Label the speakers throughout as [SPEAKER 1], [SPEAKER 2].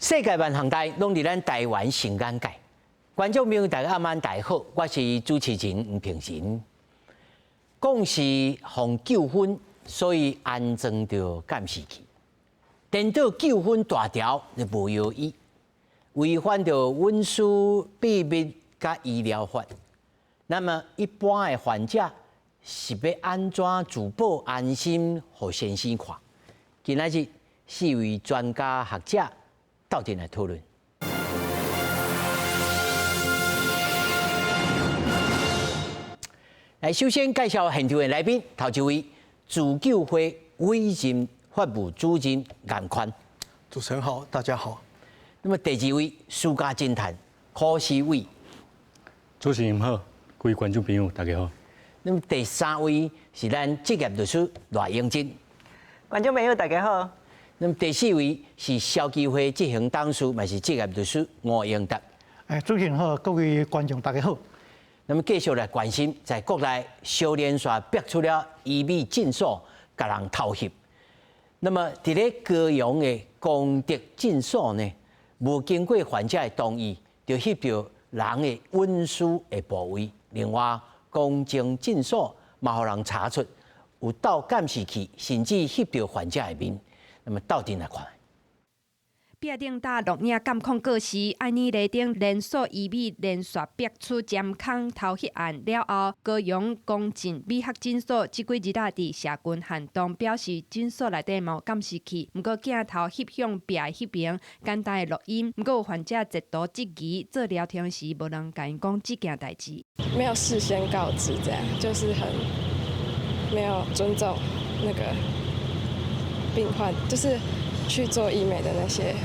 [SPEAKER 1] 世界萬項代攏佇咱台灣上眼界。觀眾朋友大家暗晚大家好，我是主持人吳平仁。講是防糾紛，所以安裝著監視器。顛倒糾紛大條就無藥醫，違反著隱私秘密佮醫療法。那麼一般的患者是欲按怎自保安心，予先生看？今仔日四位專家學者鬥陣來討論。來，首先介紹現場的來賓，頭一位自救會委任法務主任顏寬。
[SPEAKER 2] 主持人好，大家好。
[SPEAKER 1] 那麼第二位私家偵探柯思偉。
[SPEAKER 3] 主持人好，各位觀眾朋友大家好。
[SPEAKER 1] 那麼第三位是咱職業律師賴英珍。
[SPEAKER 4] 觀眾朋友大家好。
[SPEAKER 1] 那麼第四位是消基會執行董事，嘛是職業律師吳英達。
[SPEAKER 5] 哎，主持人好，各位觀眾大家好。
[SPEAKER 1] 那麼繼續來關心，在國內小連續爆出了醫美診所共人偷翕。那麼佇咧高雄的功德診所呢，無經過患者的同意，就翕著人的隱私的部位。另外，公正診所嘛，予人查出有鬥監視器，甚至翕著患者的面。那麼鬥陣來看。
[SPEAKER 6] 壁頂搭錄影監控過時，愛爾雷頂連鎖醫美連續爆出針孔偷翕案了後，高雄公進美學診所這幾日仔佇社群限動表示，診所內底無監視器，毋過鏡頭翕向壁的彼爿簡單的錄音，毋過有患者截圖質疑，做療程時無人共𪜶講這件代誌。
[SPEAKER 7] 沒有事先告知，這樣就是很沒有尊重那個病患，就是去做醫美的那些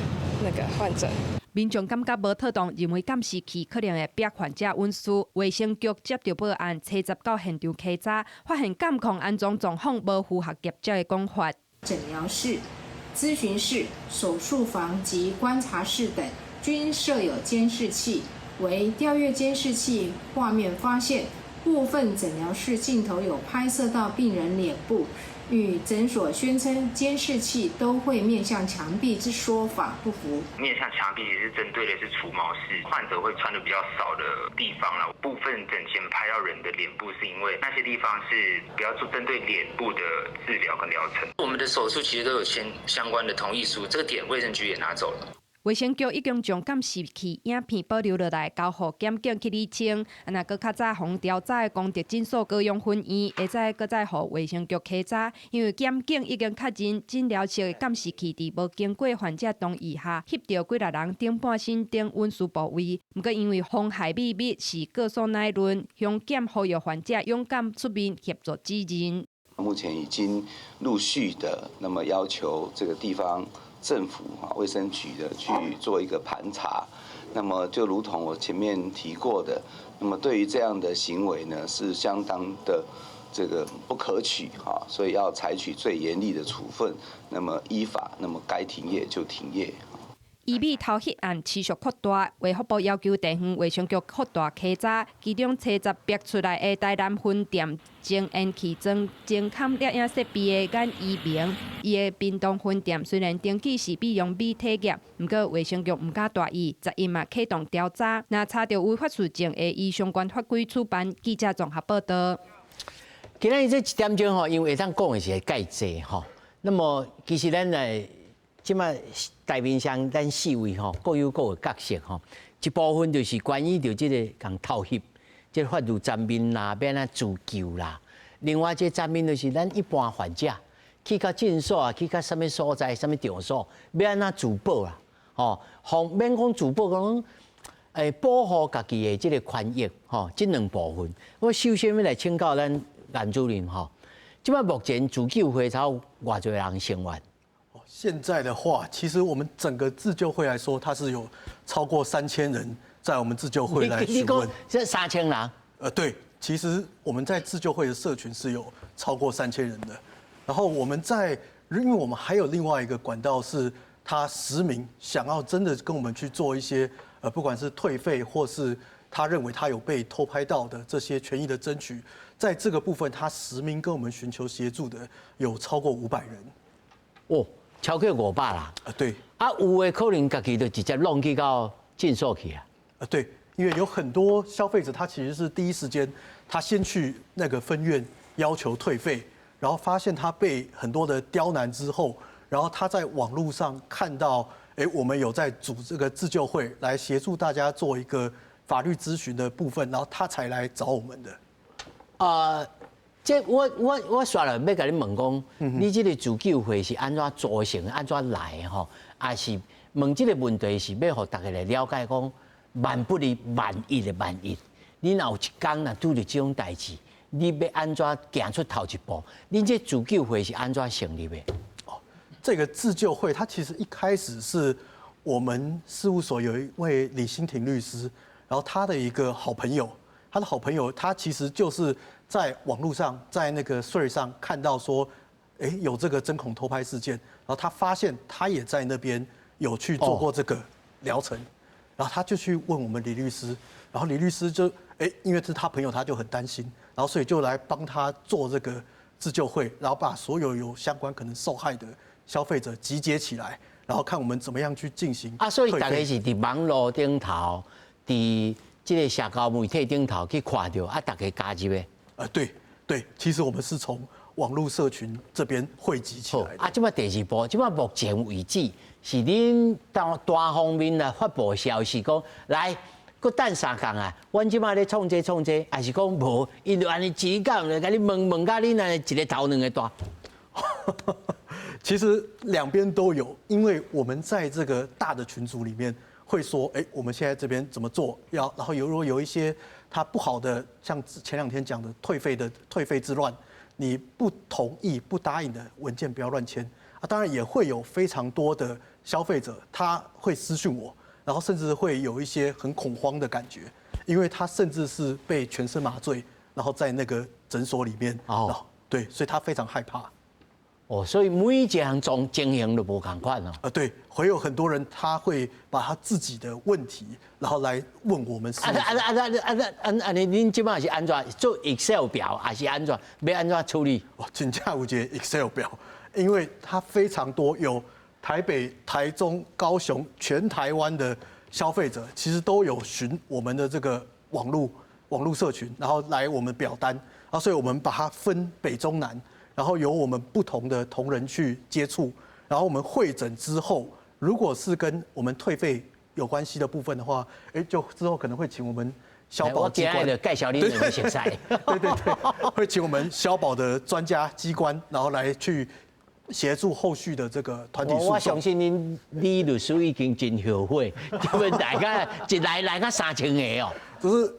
[SPEAKER 7] 那個患者。
[SPEAKER 6] 民眾感覺無妥當，認為監視器可能會逼患者隱私。衛生局接著報案，初十到現場稽查，發現監控安裝狀況無符合業者的講法。
[SPEAKER 8] 診療室、諮詢室、手術房及觀察室等均設有監視器，惟調閱監視器畫面發現，部分診療室鏡頭有拍攝到病人臉部。與診所宣稱監視器都會面向牆壁之說法不符。
[SPEAKER 9] 面向牆壁其實針對的是除毛室，患者會穿的比較少的地方啦。部分診間拍到人的臉部，是因為那些地方是比較做針對臉部的治療跟療程。
[SPEAKER 10] 我們的手術其實都有簽相關的同意書，這個點衛生局也拿走了。
[SPEAKER 6] 衛生局已經將監視器影片保留落來，交予檢警去理清。啊，若閣較早予調查的公德診所高雄分院，會使閣再予衛生局稽查，因為檢警已經確認診療室的監視器佇無經過患者同意下，翕著幾若人頂半身頂隱私部位。毋過因為妨害秘密是告訴乃論，鄉檢呼籲患者勇敢出面協助指認。
[SPEAKER 11] 目前已經陸續的，那麼要求這個地方政府啊，衛生局的去做一個盤查，那麼就如同我前面提過的，那麼對於這樣的行為呢，是相當的這個不可取哈，所以要採取最嚴厲的處分，那麼依法，那麼該停業就停業。
[SPEAKER 6] 醫美偷翕案持續擴大，衛福部要求地方衛生局擴大稽查，其中初十爆出來的台南分店前延期裝針孔攝影設備的顏怡明，伊的屏東分店雖然登記是美容美體業，毋過衛生局毋敢大意，十一嘛啟動調查，若查著違法事證，會依相關法規處辦。記者綜合報道。
[SPEAKER 1] 今仔日這一點鐘吼，因為會當講的是蓋濟吼，那麼其實咱來。這馬台面上，咱四位吼各有各的角色吼。一部分就是關於著這個共偷翕，這個法律層面啦，欲按怎自救啦。另外，這個層面就是咱一般患者去到診所啊，去到啥物所在、啥物場所，欲按怎自保啦？吼，防免講自保，講保護家己的這個權益吼，這兩部分。我首先欲來請教咱顏主任吼，這馬目前自救會才有偌濟人成員？
[SPEAKER 2] 現在的話，其實我們整個自救會來說，它是有超過3000人在我們自救會來詢問。
[SPEAKER 1] 這3000人？
[SPEAKER 2] 對，其實我們在自救會的社群是有超過三千人的。然後我們在，因為我們還有另外一個管道，是他實名想要真的跟我們去做一些，不管是退費或是他認為他有被偷拍到的這些權益的爭取，在這個部分，他實名跟我們尋求協助的有超過500人。
[SPEAKER 1] 哦。超過500啦。
[SPEAKER 2] 啊，對。
[SPEAKER 1] 啊，有的可能家己就直接弄去到診所去啊。
[SPEAKER 2] 啊，對，因為有很多消費者，他其實是第一時間，他先去那個分院要求退費，然後發現他被很多的刁難之後，然後他在網路上看到，哎，我們有在組這個自救會來協助大家做一個法律諮詢的部分，然後他才來找我們的。
[SPEAKER 1] 啊，這我煞來欲共你問講，你這個自救會是按怎組成、按怎來的吼？抑是問這個問題是欲予大家來了解講，萬不離萬一的萬一，你若有一工若拄著這種代誌，你欲按怎行出頭一步？恁這自救會是按怎成立的？
[SPEAKER 2] 哦，這個自救會，它其實一開始是我們事務所有一位李新廷律師，然後他的一個好朋友，他的好朋友，他其實就是在網路上，在那個 Threads 上看到說，哎，有這個針孔偷拍事件，然後他發現他也在那邊有去做過這個療程，然後他就去問我們李律師，然後李律師就，哎，因為是他朋友，他就很擔心，然後所以就來幫他做這個自救會，然後把所有有相關可能受害的消費者集結起來，然後看我們怎麼樣去進行。
[SPEAKER 1] 啊，所以大家是佇網路頂頭，佇這個社交媒體頂頭去看著，啊，大家加入的。
[SPEAKER 2] 啊，對對，其實我們是從網路社群這邊匯集起來。
[SPEAKER 1] 啊，這擺第二步，這擺目前為止是恁單單方面來發布消息，講來，閣等三工啊，阮這擺咧創這創這，抑是講無，𪜶就按呢一講來共你問問甲恁按呢一个頭兩个大。
[SPEAKER 2] 其實兩邊都有，因為我們在這個大的群組裡面會說，哎，我們現在這邊怎麼做？要然後有如果有一些他不好的，像前兩天講的退費之亂，你不同意、不答應的文件不要亂簽啊。當然也會有非常多的消費者他會私訊我，然後甚至會有一些很恐慌的感覺，因為他甚至是被全身麻醉，然後在那個診所裡面哦，對，所以他非常害怕。
[SPEAKER 1] 哦，所以每一項種情形都無仝款哦。
[SPEAKER 2] 啊，對，會有很多人他會把他自己的問題，然後來問我們。
[SPEAKER 1] 啊啊啊啊啊啊！啊，你恁這擺是按怎做 Excel 表，還是按怎欲按怎處理？
[SPEAKER 2] 哦，真正有一個 Excel 表，因為它非常多，有台北、台中、高雄，全台灣的消費者其實都有尋我們的這個網路社群，然後來我們表單，啊，所以我們把它分北中南。然後由我們不同的同仁去接觸，然後我們會診之後，如果是跟我們退費有關係的部分的話，哎，就之後可能會請我們消保機關，
[SPEAKER 1] 介紹你兩個熟似，
[SPEAKER 2] 對對對，會請我們消保的專家機關，然後來去協助後續的這個團體訴訟。
[SPEAKER 1] 我相信恁李律師已經真後悔，因為大家一來來個3000個哦，
[SPEAKER 2] 就是。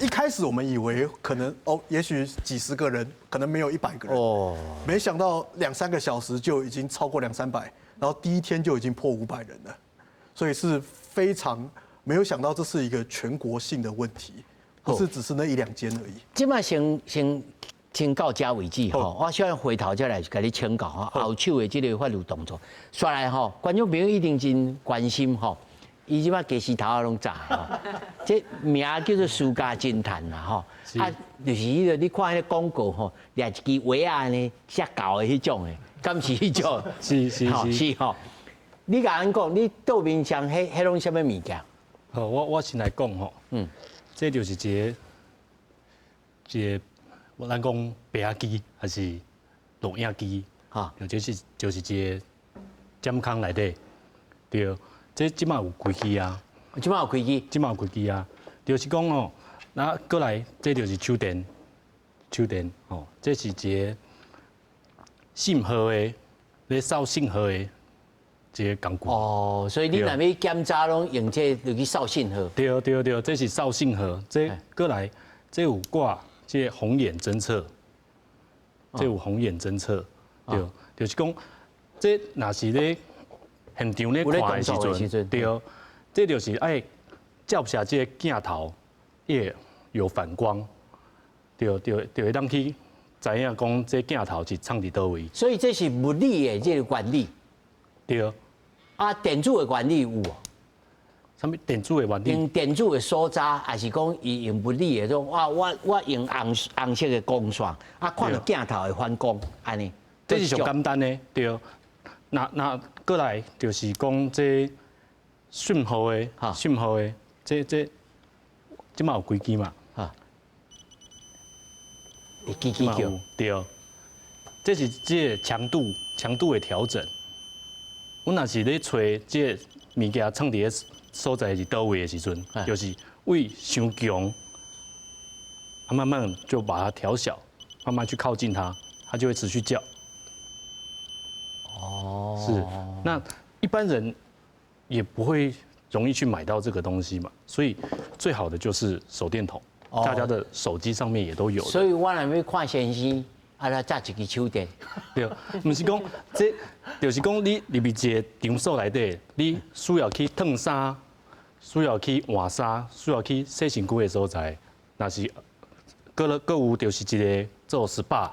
[SPEAKER 2] 一開始我們以為可能哦，也許幾十個人，可能沒有100個人。哦，沒想到兩三個小時就已經超過兩三百，然後第一天就已經破500人了，所以是非常沒有想到這是一個全國性的問題，不是只是那一兩間而已。
[SPEAKER 1] 這擺先到這為止吼，我想回頭再來共你請教吼，後手的這個法律動作。煞來吼，觀眾朋友一定真關心吼。伊這擺家私頭仔攏紮吼，這名叫做私家偵探啦吼，啊，就是彼個你看彼個廣告吼，掠一支葦仔呢，寫厚的彼種的，敢是彼種？
[SPEAKER 3] 是是是
[SPEAKER 1] 是吼。你共阮講，你桌面上彼攏啥物物件？
[SPEAKER 3] 好，我先來講吼，這就是一個一個，咱講白仔機還是錄影機？哈，就是一個針孔內底，對。這這擺有開機啊！
[SPEAKER 1] 這擺有開機，
[SPEAKER 3] 這擺有開機啊！就是講哦，那過來，這就是手電，手電吼，這是一個信號的，咧掃信號的一個工具。
[SPEAKER 1] 哦，所以你若欲檢查，攏用這入去掃信號。
[SPEAKER 3] 對對對，這是掃信號。這過來，這有掛這個紅眼偵測，這有紅眼偵測，對，就是講，這若是咧。現場咧看的時陣，對，這就是愛照射這個鏡頭，會有反光，對對對，會當去知影講這鏡頭是藏佇佗位。
[SPEAKER 1] 所以這是物理的這個原理。
[SPEAKER 3] 對。
[SPEAKER 1] 啊，電子的原理有無？
[SPEAKER 3] 啥物電子的原理？
[SPEAKER 1] 用電子的鎖閘，還是講伊用物理的種？我用紅紅色的光線，啊，看著鏡頭會反光，按呢。
[SPEAKER 3] 這是上簡單的，對。那過來就是講這訊號的，訊號的，這這馬有幾支嘛？
[SPEAKER 1] 會吱吱叫。
[SPEAKER 3] 對，這是這個強度的調整。阮若是咧揣這個物件藏佇咧所在是佗位的時陣，就是位傷強，啊慢慢就把它調小，慢慢去靠近它，它就會持續叫。哦，是，那一般人也不會容易去買到這個東西嘛，所以最好的就是手電筒，大家的手機上面也都有。
[SPEAKER 1] 所以我若欲看先生，啊，來紮一支手電。
[SPEAKER 3] 對，毋是講這，就是講你入去一個場所內底，你需要去褪衫，需要去換衫，需要去洗身軀的所在，若是閣了閣有就是一個做 SPA，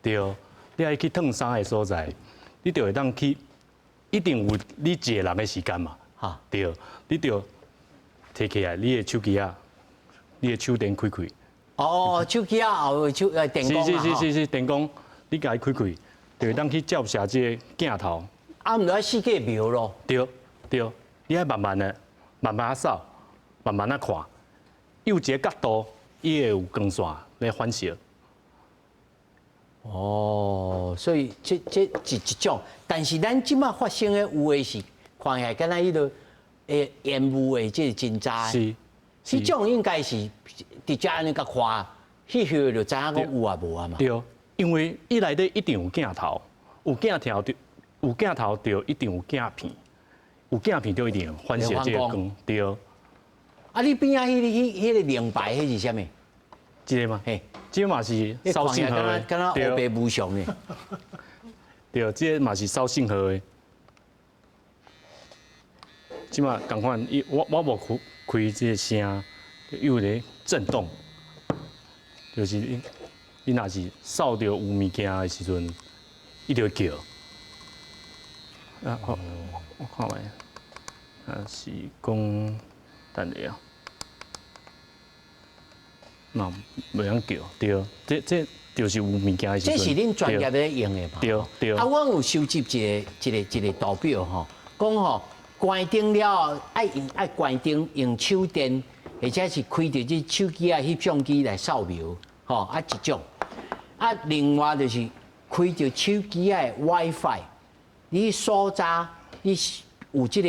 [SPEAKER 3] 對，你愛去褪衫的所在，你就會當去，一定有你一個人的時間嘛，對，你就提起來你的手機仔，你的手電開開。
[SPEAKER 1] 哦，手機仔後手電光。
[SPEAKER 3] 是是是是是，電光，你共伊開開，就會當去照射這個鏡頭。
[SPEAKER 1] 啊，毋著愛四界瞄咯。
[SPEAKER 3] 對對，你愛慢慢的、慢慢仔掃，慢慢仔看，有一個角度，伊會有光線來反射。
[SPEAKER 1] 哦，所以這是一種，但是咱這馬發生的有的是看起來敢若彼個煙霧的這個偵查，
[SPEAKER 3] 是，
[SPEAKER 1] 這種應該是直接按呢共看，彼翕就知影講有啊無啊嘛。
[SPEAKER 3] 對，因為伊內底一定有鏡頭，有鏡頭就有鏡頭就一定有鏡片，有鏡片就一定反射這個光。對。
[SPEAKER 1] 啊，你邊仔彼個名牌，彼是啥物？
[SPEAKER 3] 這個嗎？
[SPEAKER 1] 嘿，
[SPEAKER 3] 這個嘛是掃信號的，
[SPEAKER 1] 敢若烏白無常的。
[SPEAKER 3] 對，這個嘛是掃信號的。這馬仝款，伊我無開開這個聲，有咧震動，就是你若是掃著有物件的時陣，伊就會叫。啊，好，我看覓，啊是講，等下啊。嘛，袂曉叫，對，這就是有物件的時陣。
[SPEAKER 1] 這是恁專業咧用的嘛？
[SPEAKER 3] 對對。
[SPEAKER 1] 啊，我有收集一個圖表吼，講吼關燈了後，愛用愛關燈，用手電，或者是開著這手機仔翕相機來掃描，吼啊一種。啊，另外就是開著手機仔的 WiFi，你搜查你有這個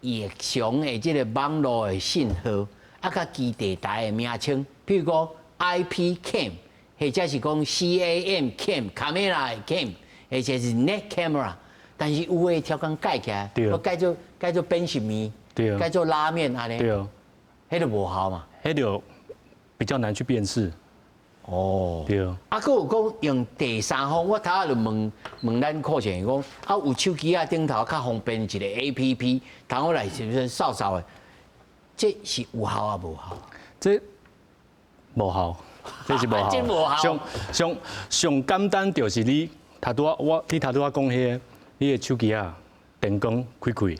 [SPEAKER 1] 異常的這個網路的信號，啊，佮基地台的名稱。譬如講 IP cam，或者是講 CAM cam，camera 的 cam，或者是 net camera，但是有的刁工蓋起來，閣改做變形麵，改做拉麵按呢，彼就無效嘛。
[SPEAKER 3] 彼就比較難去辨識。
[SPEAKER 1] 哦，
[SPEAKER 3] 對。
[SPEAKER 1] 啊，閣有講用第三方，我頭仔就問問咱課程講，啊有手機仔頂頭較方便一個 APP，通好來是毋是掃掃的？這是有效抑無效？
[SPEAKER 3] 這無效，這是無效。上上上簡單就是你頭拄仔我你頭拄仔講彼個，你的手機仔電光開開，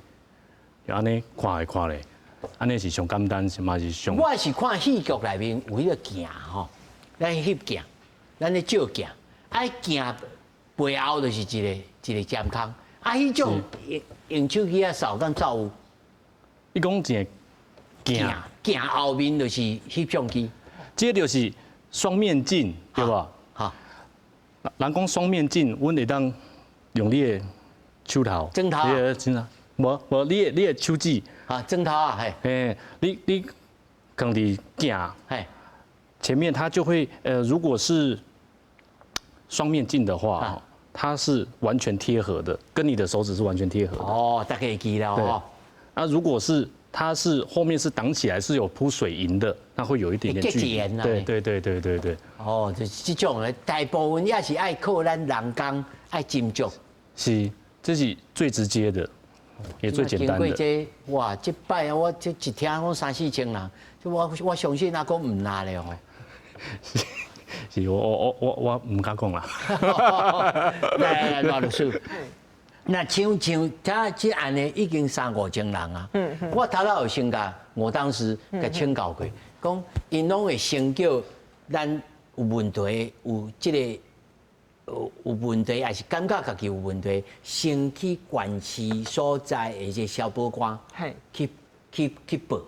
[SPEAKER 3] 就按呢看來看咧，按呢是上簡單，是嘛是上。
[SPEAKER 1] 我是看戲劇內面有彼個鏡吼，咱翕鏡，咱咧照鏡，啊鏡背後就是一個一個監控，啊，彼種用手機仔掃敢走有？
[SPEAKER 3] 你講一個鏡
[SPEAKER 1] 鏡後面就是翕相機。
[SPEAKER 3] 這就是雙面鏡，對無？
[SPEAKER 1] 哈，
[SPEAKER 3] 人講雙面鏡，阮會當用你的手頭，
[SPEAKER 1] 枕頭，
[SPEAKER 3] 你的枕頭，無無，你的手指，
[SPEAKER 1] 啊，枕頭啊，嘿，
[SPEAKER 3] 嘿，你囥佇鏡，
[SPEAKER 1] 嘿，
[SPEAKER 3] 前面它就會，如果是雙面鏡的話，它是完全貼合的，跟你的手指是完全貼合的。
[SPEAKER 1] 哦，大家會記了哦。
[SPEAKER 3] 那如果是它是後面是擋起來，是有鋪水銀的，那會有一點點距離。對對對對對對。
[SPEAKER 1] 哦，就是這種的，大部分也是愛靠咱人工愛斟酌。
[SPEAKER 3] 是，這是最直接的，也最簡單的。
[SPEAKER 1] 經過這，哇，這擺啊，我這一聽講三四千人，我相信阿講毋難咧哦。
[SPEAKER 3] 是，是我毋敢講啦。
[SPEAKER 1] 來來，賴律師。那像他這案呢，已經三五千人啊。我頭仔有先共我當時共請教過，講𪜶攏會先叫咱有問題，有這個有問題，抑是感覺家己有問題，先去縣市所在的這消保官去報。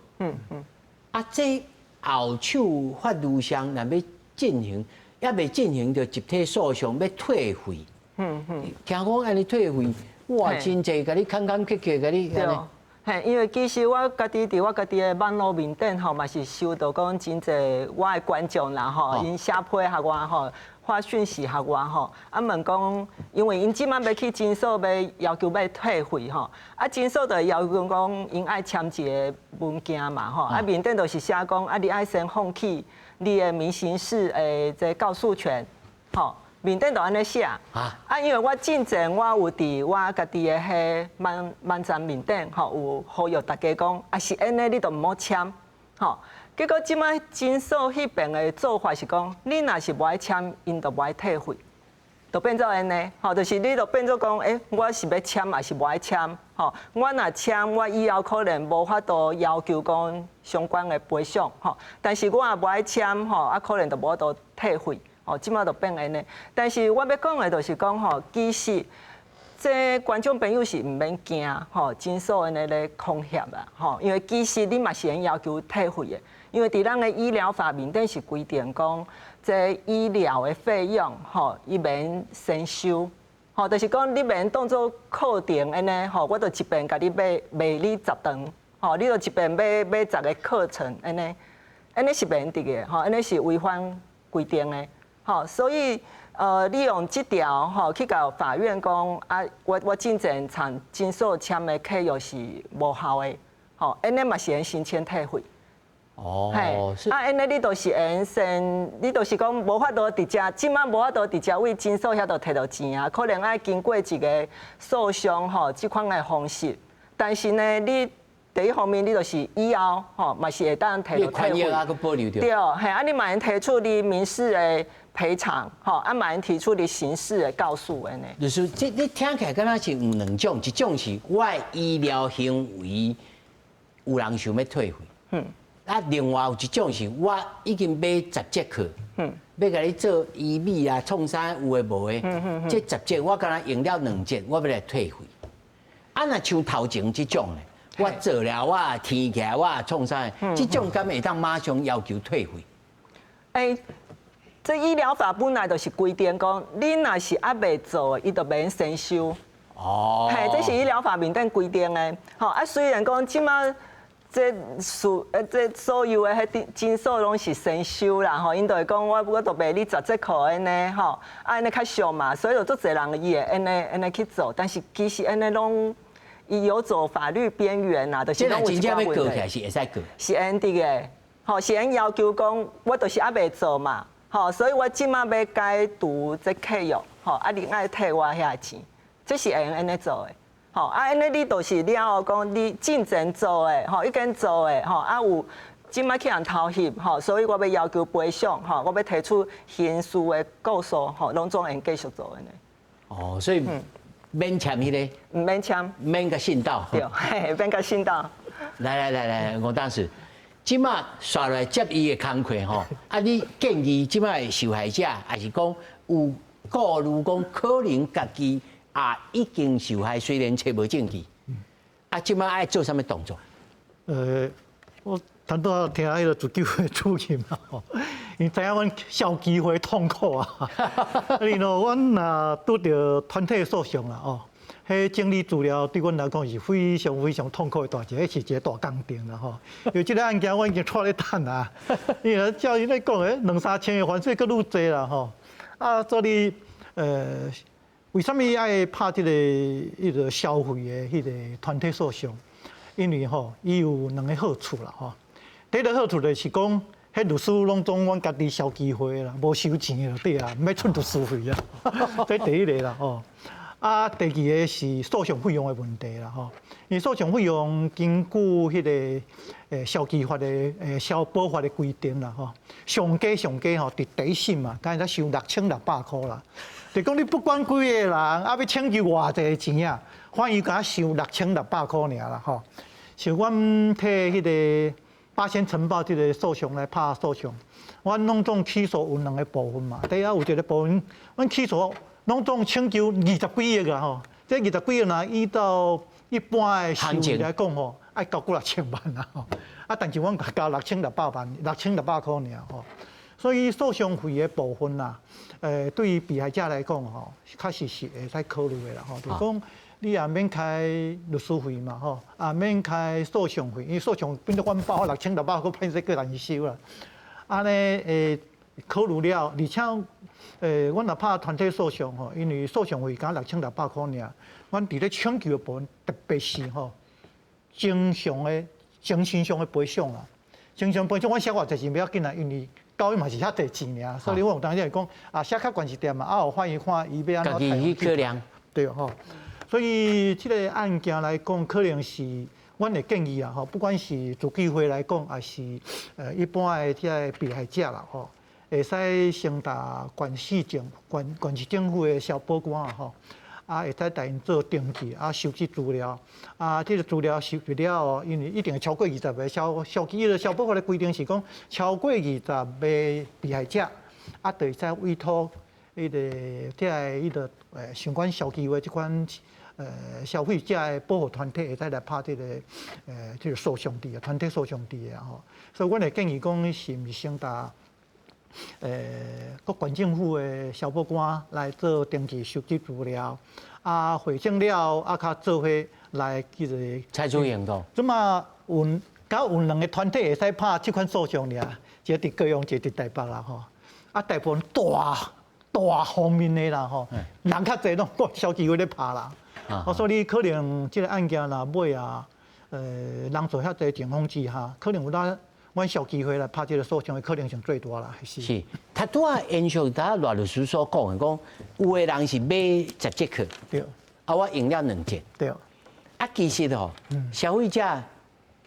[SPEAKER 1] 啊，這後手法律上若欲進行，猶未進行著集體訴訟，欲退費。聽講按呢退費，哇，真濟，共你坎坎坷坷，共你。
[SPEAKER 4] 對，嘿，因為其實我家己佇我家己的網路面頂吼，嘛是收到講真濟我的觀眾啦吼，𪜶寫批予我吼，發訊息予我吼，啊問講，因為𪜶這擺欲去診所欲要求欲退費吼，啊診所就要求講𪜶愛簽一个文件嘛吼，啊面頂就是寫講啊你愛先放棄你的民刑事的這告訴權，吼。面頂就按呢寫，啊，因為我進前我有佇我家己的彼網站面頂吼，有呼籲大家講，啊是按呢，你就毋好簽，吼。結果這擺診所彼邊的做法是講，你若是無愛簽，𪜶就無愛退費，就變做按呢，吼，就是你就變做講，欸，我是欲簽抑是無愛簽，吼，我若簽，我以後可能無法度要求講相關的賠償，吼，但是我若無愛簽，吼，啊可能就無法度退費。哦，這擺就變按呢。但是我欲講的就是講吼，其實這觀眾朋友是毋免驚吼，診所按呢咧恐嚇啦，吼，因為其實你嘛是會要求退費的，因為佇咱的醫療法面頂是規定講，這醫療的費用吼，伊免先收，吼，就是講你免當做課程按呢，吼，我就一遍共你買賣你十堂，吼，你就一遍買買十个課程按呢，按呢是免得的，吼，按呢是違反規定的。吼，所以你用這條吼去共法院講啊，我進前參診所簽的契約是無效的，吼，按呢嘛是會申請退費。
[SPEAKER 1] 哦，
[SPEAKER 4] 嘿，啊，按呢你就是會先，你就是講無法度直接，這擺無法度直接對診所遐度提著錢啊，可能愛經過一个訴訟吼，這款的方式。但是呢，你第一方面，你就是以後吼嘛是會當提著退費。對，嘿，啊，你嘛會提出你民事的賠償，吼，啊，嘛會提出你刑事的告訴按呢。
[SPEAKER 1] 就是這你聽起來敢若是有兩種，一種是我的醫療行為有人想欲退費，啊，另外有一種是我已經買十節課，欲共你做醫美啊、創啥有的無的，這十節我敢若用了兩節，我欲來退費。啊，若像頭前這種呢，我做了我天起來我創啥，這種敢會當馬上要求退費？
[SPEAKER 4] 欸，這醫療法本來就是規定講，你若是猶未做，伊就免先收。
[SPEAKER 1] 哦，
[SPEAKER 4] 嘿，這是醫療法面頂規定的。吼，啊，雖然講這擺這數這所有的彼診所攏是先收啦，吼，𪜶就會講我就賣你十節課按呢，吼，啊按呢較俗嘛，所以就足濟人伊會按呢按呢去做，但是其實按呢攏伊遊走法律邊緣啦，就是攏有
[SPEAKER 1] 真正欲告起來是會使告，
[SPEAKER 4] 是會得的，吼，是會要求講我就是猶未做嘛，吼，所以我這擺欲解除這契約，吼，啊你愛退我遐錢，這是會用按呢做的。吼，啊，按呢你就是了後講，你進前做的，吼，已經做的，吼，啊有這擺去予人偷翕，吼，所以我欲要求賠償，吼，我欲提出刑事的告訴，吼，攏總會繼續做按呢。
[SPEAKER 1] 哦，所以免簽彼个，
[SPEAKER 4] 毋免簽，
[SPEAKER 1] 免共信鬥。
[SPEAKER 4] 對，嘿，免共信鬥。
[SPEAKER 1] 來來來來，吳董事，這擺煞來接伊的工課吼，啊，你建議這擺受害者，抑是講有顧慮講可能家己也已經受害，雖然揣無證據，啊，這擺愛做啥物動作？
[SPEAKER 5] 我頭拄仔聽彼个自救會主任嘛吼，𪜶知影阮消基會痛苦啊。因為阮若拄著團體訴訟啦吼，彼整理資料對阮來講是非常非常痛苦的代誌，彼是一个大工程啦吼。因為這个案件阮已經拖咧等啊，因為照𪜶咧講的，兩三千个犯罪閣愈濟啦吼。啊，所以為啥物愛拍這个彼个消費的彼个團體訴訟？因為吼，伊有兩个好處啦吼。第一个好處就是講，彼律師攏總阮家己消基會啦，無收錢的就對啊，毋免出律師費啊。這第一个啦吼。啊，第二个是訴訟費用的問題啦吼。因為訴訟費用根據彼个消基法的消保法的規定啦吼，上低上低吼，佇第一審嘛，敢若收6600箍啦。就講你不管幾個人，啊欲請求偌濟錢啊，法院敢收6600箍爾啦吼。像阮替彼个八仙塵爆這個訴訟來拍訴訟，阮攏總起訴有兩個部分嘛。第一有一個部分，阮起訴攏總請求二十幾億啊吼。這二十幾億若依照一般的數字來講吼，愛交幾若千萬啊吼。啊，但是阮交6600萬，6600塊爾吼。所以訴訟費的部分啦，對於被害者來講吼，確實是會使考慮的啦吼。就是講你也免開律師費嘛吼，也免開訴訟費，因為訴訟變做阮包六千六百閣歹勢閣難收啦。按呢考慮了，而且阮若拍團體訴訟吼，因為訴訟費敢六千六百塊爾，阮佇咧請求的部分，特別是吼精神的、精神上的賠償啦。精神賠償阮寫偌濟錢袂要緊啦，因為交伊嘛是遐濟錢爾，所以我有當時會講啊，寫較懸一點嘛，啊，予法院看伊欲按怎
[SPEAKER 1] 家己去考量。
[SPEAKER 5] 對吼，所以這個案件來講，可能是阮會建議啊，吼，不管是自救會來講，抑是一般的這个被害者啦，吼，會使先共縣市政縣縣市政府的消保官吼，啊，會使帶𪜶做登記，啊，收集資料，啊，這個資料收集了後，因為一定會超過二十個消消基個消保法的規定是講，超過二十個被害者，啊，就會使委託彼个這个彼个相關消基會這款消費者的保護團體會使來拍這個這個訴訟佇個團體訴訟佇个吼，所以阮會建議講，是毋是先共各縣政府的消保官來做登記收集資料，啊，匯整了啊，較做伙來叫做
[SPEAKER 1] 採取行動。
[SPEAKER 5] 這馬有敢有兩個團體會使拍這款訴訟爾，一個佇高雄，一個佇台北啦吼。啊，大部分大大方面的啦吼，人較濟攏消基會咧拍啦。啊，所以可能這個案件若尾啊，人數遐濟情況之下，可能有當阮消基會來拍這個訴訟的可能性最大啦。是。
[SPEAKER 1] 是，他拄仔延續拄仔賴律師所講的，講有的人是買十節課，啊，我用了兩節，啊，其實吼，消費者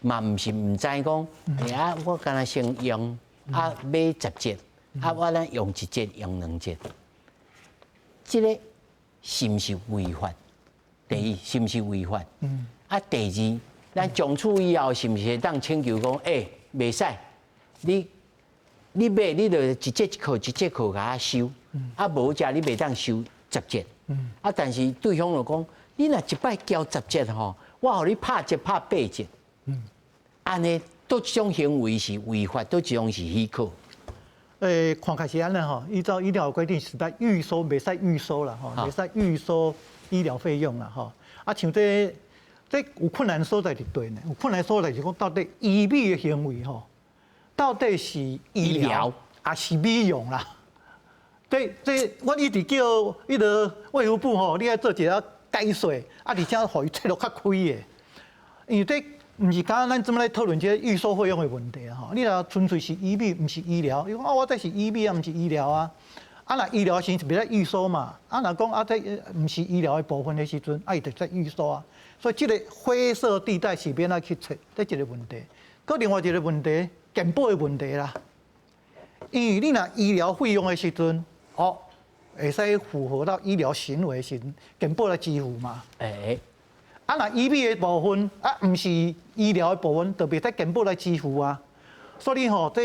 [SPEAKER 1] 嘛毋是毋知講，欸啊，我敢若先用，啊買十節，啊我咧用一節，用兩節，這個是毋是違法？第一，是毋是違法？啊，第二，咱從此以後是毋是會當請求講，欸，袂使，你買你就一節課一節課共我收，啊無則你袂當收十節。啊，但是對方就講，你若一擺交十節吼，我予你拍折拍八折。按呢，佗一種行為是違法，佗一種是許可。
[SPEAKER 5] 看起來是按呢吼，依照醫療規定是在預收，袂使預收啦吼，袂使預收醫療費用啦吼。啊，像這這有困難所在佇佗呢？有困難所在是講到底醫美的行為吼，到底是醫療抑是美容啦？這這，我一直叫彼个衛福部吼，你愛做一個解說，啊，而且予伊切落較開的，因為這毋是敢咱這麼來討論這個預收費用的問題啊！吼，你若純粹是醫美，毋是醫療，伊講啊，我這是醫美啊，毋是醫療啊。啊，若醫療時是袂使預收嘛？啊，若講啊，這毋是醫療的部分的時陣，啊，伊就使預收啊。所以這個灰色地帶是欲按怎去揣，這一個問題。閣另外一個問題，健保的問題啦。因為你若醫療費用的時陣，哦，會使符合到醫療行為的時陣，健保來支付嘛。
[SPEAKER 1] 欸。
[SPEAKER 5] 啊，若醫美的部分啊，毋是醫療的部分，就袂使健保來支付啊。所以吼，這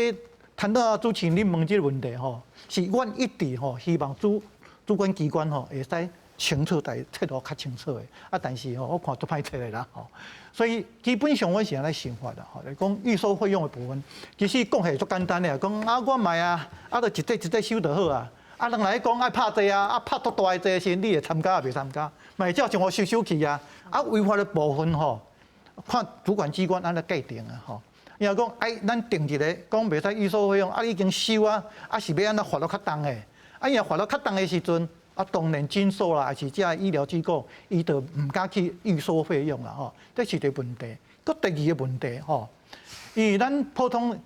[SPEAKER 5] 談到主持人你問這個問題吼，是阮一直吼希望主主管機關吼會使清楚，來切落較清楚的。啊，但是吼，我看足歹切的啦吼。所以基本上阮是按呢想法啦吼，來講預收費用的部分，其實講起來足簡單的，講啊，我買啊，啊，就一節一節收就好啊。啊，人來講愛拍濟啊，啊拍足大的濟時，你會參加抑袂參加？嘛會照像我收收去啊。啊，違法的部分吼，看主管機關按怎界定啊吼。伊若講愛咱定一個，講袂使預收費用，啊，已經收啊，啊是欲按怎罰得較重的？啊，伊若罰得較重的時陣，啊，當然診所啦，抑是這醫療機構，伊就毋敢去預收費用啦吼。這是一個問題。閣第二個問題吼，因為咱普通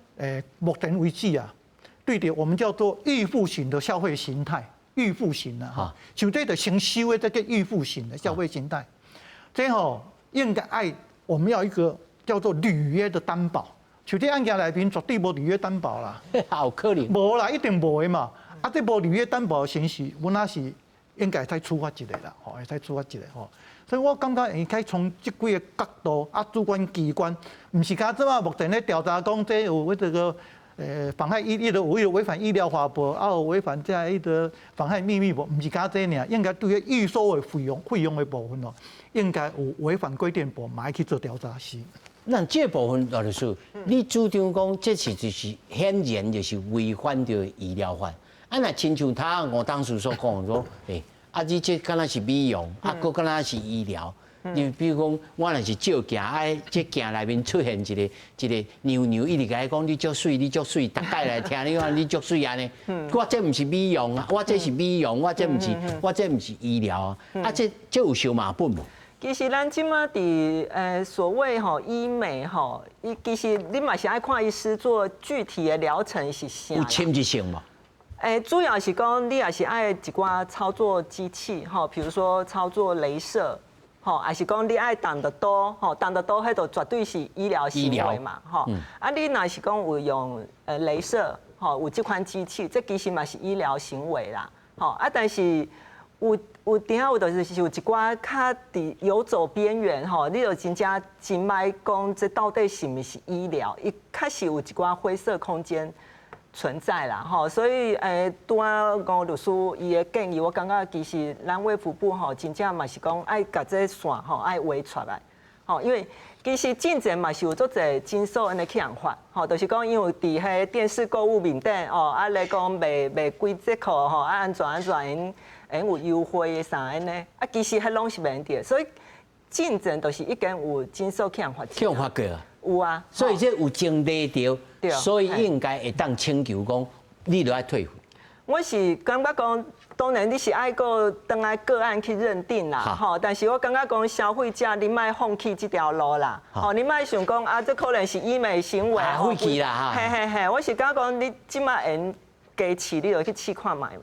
[SPEAKER 5] 目前為止啊，對著我們叫做預付型的消費形態，預付型啊，吼，像這就先收的這個預付型的消費形態，這吼應該愛我們要一個叫做履約的擔保。像這案件內面絕對無履約擔保啦，
[SPEAKER 1] 好可能，
[SPEAKER 5] 無啦，一定無的嘛。啊，這無履約擔保的形式，阮那是應該會使處罰一个啦，吼，會使處罰一个吼。所以我感覺應該從這幾个角度啊，主管機關，毋是敢這馬目前咧調查講這有這個妨害醫醫療有違反醫療法無，啊有違反這彼個妨害秘密無，毋是敢這爾，應該對預收的費用的部分哦，應該有違反規定部嘛愛去做調查是。
[SPEAKER 1] 那這部分羅律師，你主張講這是就是顯然就是違反著醫療法。啊，若親像他吳董事所講說，啊，你這敢若是美容，啊，閣敢若是醫療。你比如講，我若是照鏡，啊，這鏡內面出現一個娘娘，一直共伊講你足媠，你足媠，逐擺來聽你講你足媠按呢。我這毋是美容啊，我這是美容，我這毋是醫療啊。啊，這有相矛盾無？
[SPEAKER 4] 其實咱這馬佇所謂吼醫美吼，伊其實你嘛是愛看醫師做具體的療程是啥。
[SPEAKER 1] 有侵入性無？
[SPEAKER 4] 主要是講你也是愛一寡操作機器吼，比如說操作雷射。吼，還是講你愛動著刀，吼，動著刀，彼就絕對是醫療行為嘛，吼。啊，你若是講有用雷射，吼，有這款機器，這其實嘛是醫療行為啦，吼。啊，但是有當有就是有一寡較佇遊走邊緣，吼，你就真正真歹講這到底是毋是醫療？伊確實有一寡灰色空間存在啦，吼，所以拄仔吳律師伊的建議，我感覺其實咱衛福部吼，真正嘛是講愛共這線吼愛畫出來，吼，因為其實進前嘛是有足濟診所按呢去予人罰，吼，就是講因為佇彼電視購物面頂哦，啊咧講賣幾折扣吼，啊按怎按怎𪜶有優惠的啥按呢，啊其實彼攏是袂對，所以進前就是已經有診所去予人罰，
[SPEAKER 1] 去予人罰過啊。
[SPEAKER 4] 有啊，
[SPEAKER 1] 所以這有前例著，所以應該會當請求講，你著愛退費。
[SPEAKER 4] 我是感覺講，當然你是愛閣轉來個案去認定啦，吼。但是我感覺講消費者你莫放棄這條路啦，吼，你莫想講啊，這可能是醫美行為，
[SPEAKER 1] 放棄啦，
[SPEAKER 4] 嘿嘿嘿，我是感覺講你這馬會加試，你就去試看覓嘛。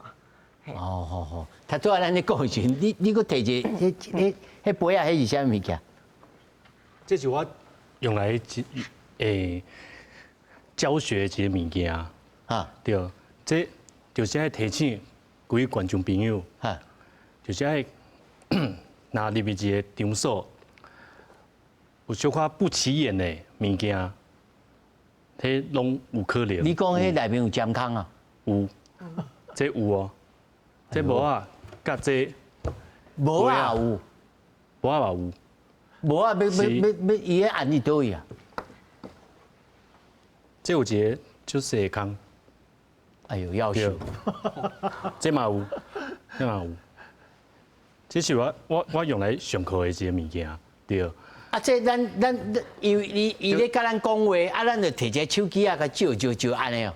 [SPEAKER 1] 哦好好，頭拄仔咱咧講的時陣，你閣提一個，彼杯仔，彼是啥物件？
[SPEAKER 3] 這是我用來教學一个物件，
[SPEAKER 1] 啊，
[SPEAKER 3] 對，這就是愛提醒規位觀眾朋友，就是愛若入去一个場所，有小可不起眼的物件，彼攏有可能。
[SPEAKER 1] 你講彼內面有針孔啊？
[SPEAKER 3] 有，這有哦，這帽仔佮這
[SPEAKER 1] 帽仔有，
[SPEAKER 3] 帽仔嘛有。
[SPEAKER 1] 無啊，欲欲欲欲，伊咧按佇佗位啊？
[SPEAKER 3] 這有一个足細的空。
[SPEAKER 1] 哎喲，夭壽。
[SPEAKER 3] 這嘛有，這嘛有。這是我用來上課的一个物件，對。
[SPEAKER 1] 啊，這咱因為伊咧共咱講話，啊，咱就提一个手機仔共照照照按呢哦。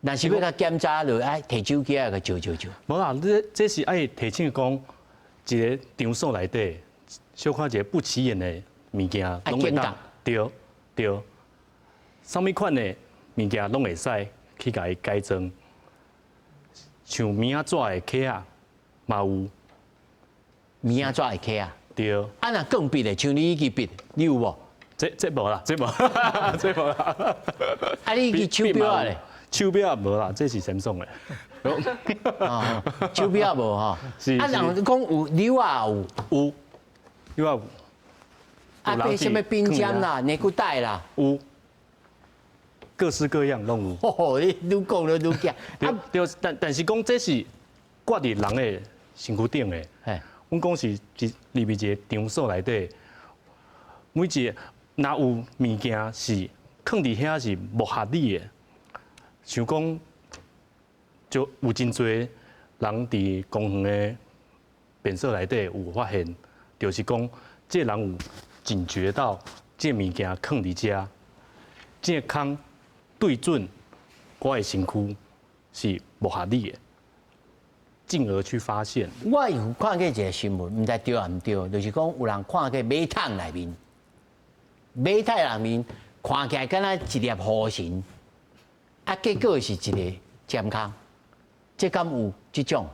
[SPEAKER 1] 若是欲共檢查，就愛提手機仔共照照照。
[SPEAKER 3] 無啦，這是愛提醒講，一个場所內底。小可一个不起眼的物件，攏會當對對，啥物款的物件攏會使去共伊改裝，像棉仔紙的卡仔嘛有，
[SPEAKER 1] 棉仔紙的卡仔，
[SPEAKER 3] 對。
[SPEAKER 1] 啊，若鋼筆的，像你彼支筆，你有無？
[SPEAKER 3] 這無啦，這無，這無啦。
[SPEAKER 1] 啊，你彼支手錶咧？
[SPEAKER 3] 手錶無啦，這是 Samsung 的。
[SPEAKER 1] 手錶無吼。
[SPEAKER 3] 是。
[SPEAKER 1] 啊，人講有紐仔有，
[SPEAKER 3] 有。有啊，
[SPEAKER 1] 啊，變啥物冰針啦、尼骨帶啦，
[SPEAKER 3] 有，各式各樣攏有。
[SPEAKER 1] 哦，你愈講愈愈驚。
[SPEAKER 3] 對對，但是講這是掛佇人的身軀頂的。
[SPEAKER 1] 嘿，
[SPEAKER 3] 阮講是入去一個場所內底，每一個若有物件是囥佇遐是無合理的，像講就有真濟人佇公園的便所內底有發現。就是講，這個人有警覺到這個物件囥佇遮，這个空對準我的身軀是無合理的，進而去發現。
[SPEAKER 1] 我有看過一個新聞，毋知對抑毋對，就是講有人看過馬桶內面，馬桶內面看起來敢若一粒雨神，啊，結果是一个針孔，這敢有這種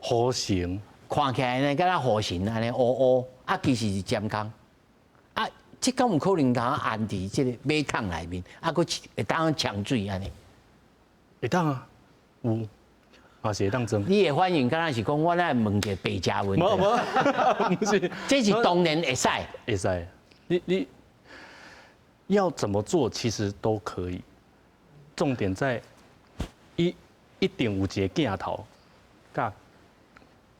[SPEAKER 3] 雨神？
[SPEAKER 1] 看起來呢，敢若雨神按呢烏烏，啊，其實是針孔，啊，這敢有可能通按佇這個馬桶內面，啊，閣會當沖水按呢？
[SPEAKER 3] 會當啊，有。嘛是會當裝。
[SPEAKER 1] 你的反應敢若是講，我來問一個白食問題。
[SPEAKER 3] 無無，毋是，
[SPEAKER 1] 這是當然會使。
[SPEAKER 3] 會使。你要怎麼做，其實都可以。重點在一定有一個鏡頭佮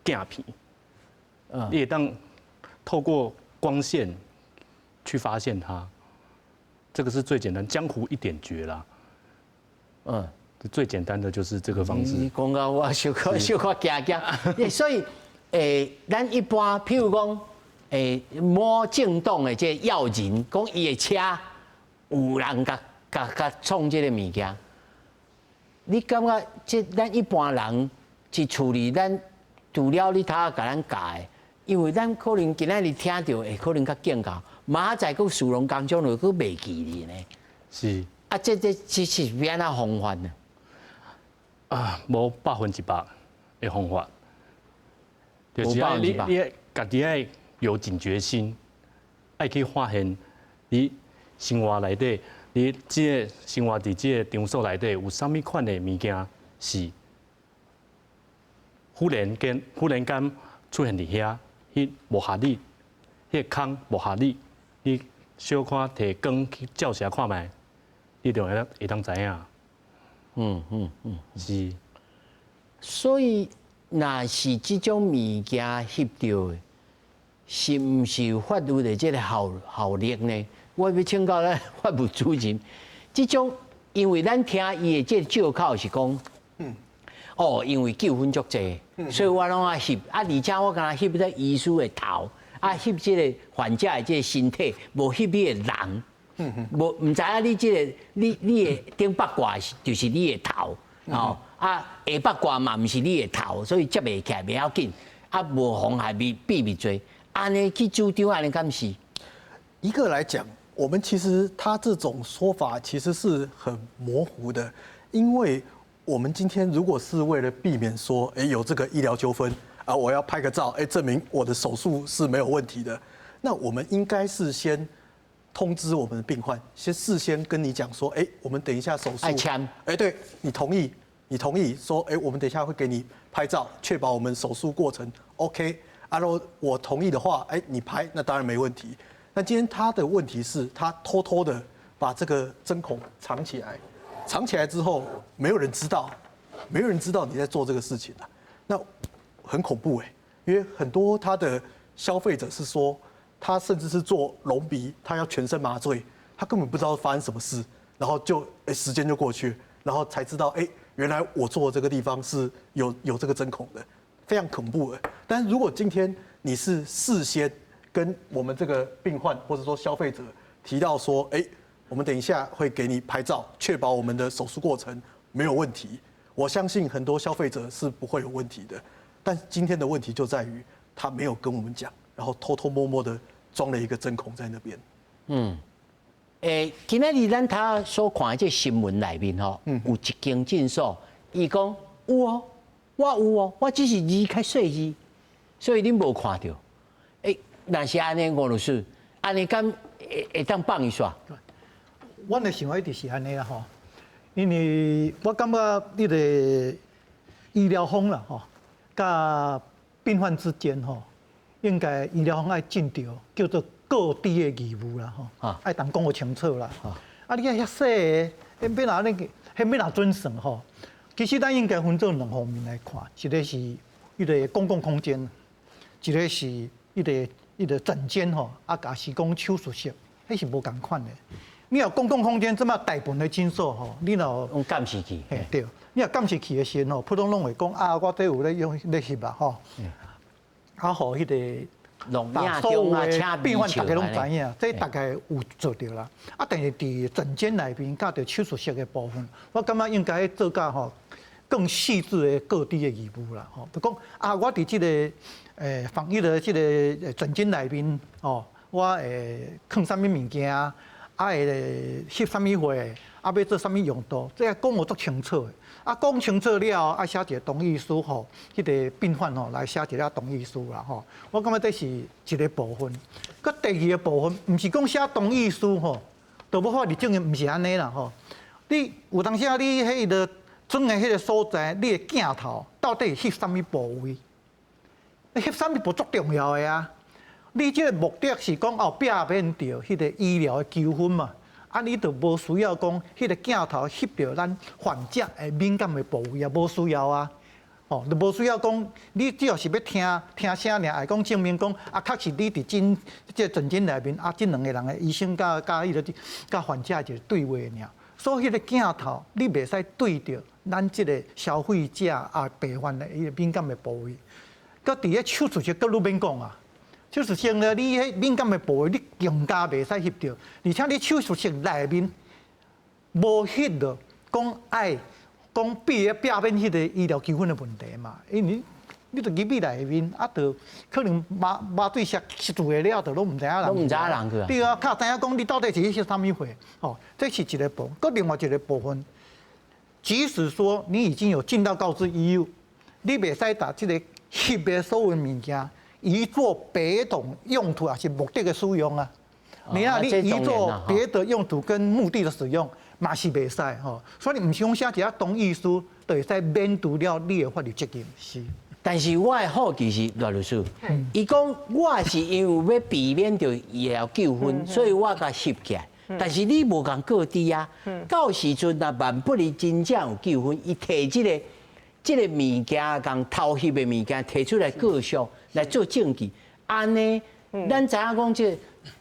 [SPEAKER 3] 鏡片，你會當透過光線去發現它。這個是最簡單，江湖一點訣啦。最簡單的就是這個方式。
[SPEAKER 1] 你講到我小可小可驚驚，所以咱一般譬如講，某政黨的這個要人，講伊的車有人共共共創這个物件，你感覺這咱一般人去處理，咱除了你頭仔共咱教的，因為咱可能今仔日聽著會可能較警告，明仔載閣事攏工廠就閣袂記哩呢。
[SPEAKER 3] 是。
[SPEAKER 1] 啊，這是欲按怎防範呢？
[SPEAKER 3] 啊，無100%的方法，就是愛你家己愛有警覺心，愛去發現你生活內底，你這个生活佇這个場所內底有啥物款的物件是忽然間出現佇遐，彼無合理，彼个空無合理，你小可提光去照射看覓，你就會當知影。是。
[SPEAKER 1] 所以，若是這種物件翕著的，是毋是有法律的這个效力呢？我欲請教咱法務主任，這種因為咱聽伊的這个借口是講，哦，因為糾紛足濟，所以我攏愛翕，啊，而且我敢若翕這醫師的頭，啊，翕這个患者的這个身體，無翕彼个人。無毋知影你這个你的頂腹掛就是你的頭，哦，啊下腹掛嘛毋是你的頭，所以接袂起來袂要緊，啊無妨害秘密罪，按呢去主張按呢敢是？
[SPEAKER 2] 一個來講，我們其實他這種說法其實是很模糊的，因為我們今天如果是為了避免說，欸，有這個醫療糾紛啊，我要拍個照，欸，證明我的手術是沒有問題的，那我們應該是先通知我們的病患，先事先跟你講說，欸，我們等一下手術，欸，對，你同意，你同意說，欸，我們等一下會給你拍照，確保我們手術過程 OK。啊，如果我同意的話，欸，你拍那當然沒問題。那今天他的問題是，他偷偷的把這個針孔藏起來，藏起來之後，沒有人知道，沒有人知道你在做這個事情啊，那很恐怖欸，因為很多他的消費者是說，他甚至是做隆鼻，他要全身麻醉，他根本不知道發生什麼事，然後就欸時間就過去，然後才知道欸，原來我做的這個地方是有這個針孔的，非常恐怖的。但是如果今天你是事先跟我們這個病患或者說消費者提到說，欸，我們等一下會給你拍照，確保我們的手術過程沒有問題，我相信很多消費者是不會有問題的。但今天的問題就在於他沒有跟我們講，然後偷偷摸摸的裝了一個針孔在那邊。
[SPEAKER 1] 今仔日咱頭所看的這新聞內面吼，有一間診所，伊講有哦，我有哦，我只是字較細字，所以恁無看著。若是按呢，吳律師，按呢敢會當放伊煞？
[SPEAKER 5] 阮的想法一直是按呢啦吼，因為我感覺彼个醫療方啦吼，佮病患之間吼，應該醫療方愛盡著叫做告知的義務啦吼，愛當講予清楚啦。啊，你遐細个，彼欲按呢，彼欲按怎算吼？其實咱應該分做兩方面來看，一个是彼个公共空間，一个是彼个診間吼，啊，抑是講手術室，彼是無仝款的。你若公共空間這麼大部分的診所吼，你若
[SPEAKER 1] 用監視器，
[SPEAKER 5] 嘿對，你若監視器的時陣吼，普通攏會講啊，我這有咧用咧翕啊吼，啊，予彼个
[SPEAKER 1] 所有的
[SPEAKER 5] 病患逐家攏知影，這大概有做著啦。啊，但是佇診間內面佮佇手術室的部分，我感覺應該做甲吼更細緻的告知的義務啦吼。就講啊，我佇這个防疫的這个診間內面哦，我會囥啥物物件，啊會翕啥物貨，啊欲做啥物用途，這個講予足清楚的。啊，講清楚了後，愛寫一个同意書，予彼个病患吼來寫一个同意書啦吼。我感覺這是一个部分。閣第二个部分，毋是講寫同意書吼，就無法律證明毋是按呢啦吼。你有當時啊，你彼个装的彼个所在，你的镜头到底是翕啥物部位？你翕啥物部足重要的啊！你这个目的是讲哦，避免著彼个医疗的纠纷嘛？啊，你就无需要讲彼个镜头翕著咱患者的敏感的部位啊，无需要啊。哦，就无需要讲，你只要是欲听听声尔，会讲证明讲啊，确实你伫诊这诊间内面啊，这两个人的医生佮佮彼个佮患者一个对话尔。所以彼个镜头你袂使对著咱这个消费者啊病患的彼个敏感的部位。佮伫咧手术室阁愈免讲啊，手术室呢，你彼敏感的部位你更加袂使翕著，而且你手术室内面无翕著讲爱。讲避免彼个医疗纠纷的问题嘛，因为你就入去内面，啊，就可能麻醉吸住的了，就拢毋知影人。
[SPEAKER 1] 拢毋知影人去啊。
[SPEAKER 5] 对啊，较知影讲你到底是翕啥物货，哦，这是一个部分。阁另外一个部分，即使说你已经有尽到告知义务，你袂使共这个翕的所有物件移做别种用途，抑是目的的使用啊。你啊，你移做别的用途跟目的的使用。嘛是袂使吼，所以毋是讲写一个同意书就会使免除了你的法律责任。
[SPEAKER 1] 是，但是我的好奇是赖律师，伊讲我是因为欲避免著医疗纠纷，所以我共翕起来。但是你无共告知啊，到时阵若万不利真正有纠纷，伊提这个物件，共偷翕的物件提出来告诉来做证据，按呢，咱知影讲这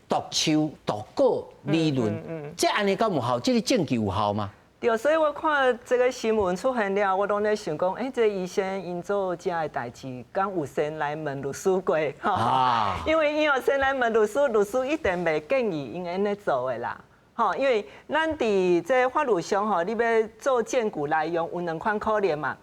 [SPEAKER 1] 毒树毒果理论，这按呢敢有效？这个证据有效吗？
[SPEAKER 4] 对，所以我看这个新闻出现了，我拢咧想讲，欸，这个医生𪜶做这个代志，敢有先来问律师过？啊，因为𪜶有先来问律师，律师一定袂建议𪜶按呢做的啦。吼，因为咱伫这法律上吼，你欲做证据来用，有两款可能嘛。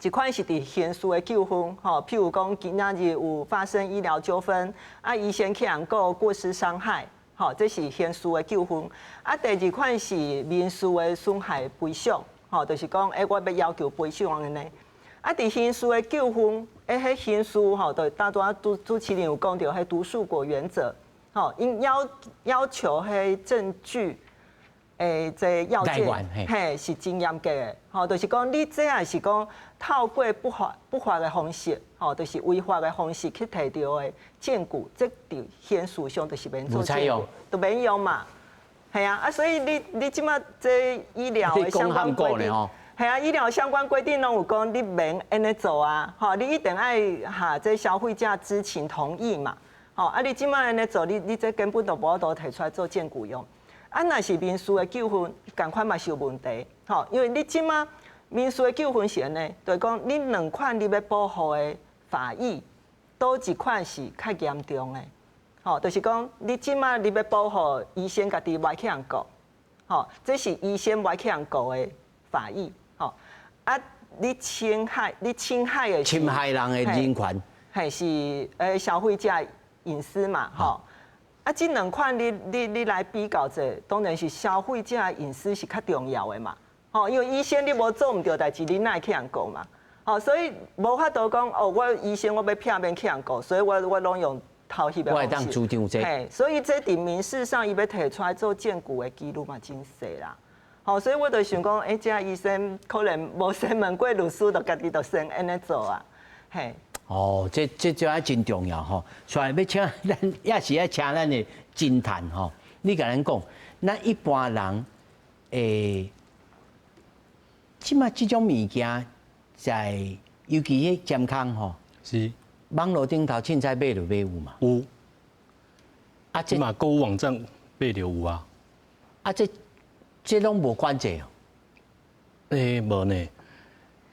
[SPEAKER 4] 一款是伫刑事的纠纷，吼，譬如讲今仔日有发生医疗纠纷，啊，医生去予告过失伤害，吼，这是刑事的纠纷。啊，第二款是民事的损害赔偿，吼，就是讲，欸，我欲要求赔偿按呢。啊，伫刑事的纠纷，欸，彼刑事吼，就拄拄主持人有讲著，彼毒树果原则，吼，𪜶要求彼证据。欸，这要件嘿是真严格的，吼，就是讲你这也是讲透过不法的方式，吼，就是违法的方式去提著的证据，这伫刑事上就是免做证据，都免用嘛，系啊，啊，所以你这马这医疗的相关规定，系啊，医疗相关规定拢有讲你免按呢做啊，吼，你一定爱予这消费者知情同意嘛，吼，啊，你这马按呢做，你这根本就无法度提出来做证据用。啊，若是民事的纠纷，仝款嘛是有问题，吼，因为你这马民事的纠纷是按呢，就是讲你两款你欲保护的法益，佗一款是较严重的，吼，就是讲你这马你欲保护医生家己袂去予告，吼，这是医生袂去予告的法益，吼，啊，你侵害的
[SPEAKER 1] 侵害人的人权，
[SPEAKER 4] 嘿，是消费者隐私嘛，吼。啊，这两款你来比较者，当然是消费者隐私是较重要的嘛。吼，因为医生你无做毋著代志，你哪会去予告嘛？吼，所以无法度讲哦，我医生我欲避免去予告，所以我拢用偷翕的
[SPEAKER 1] 方式。我会当主张这。
[SPEAKER 4] 嘿，所以这伫民事上，伊欲提出来做证据的几率嘛真细啦。吼，所以我就想讲，欸，这医生可能无先问过律师，就家己就先按呢做啊，嘿。
[SPEAKER 1] 哦，这还真重要吼。所以欲请咱也是爱请咱的侦探吼。你共咱讲，咱一般人欸，这马这种物件在，尤其彼监控吼，网路顶头凊彩买就买有嘛？
[SPEAKER 3] 有。啊，这马购物网站买就有啊。
[SPEAKER 1] 啊，这拢无管制哦？
[SPEAKER 3] 欸，无呢，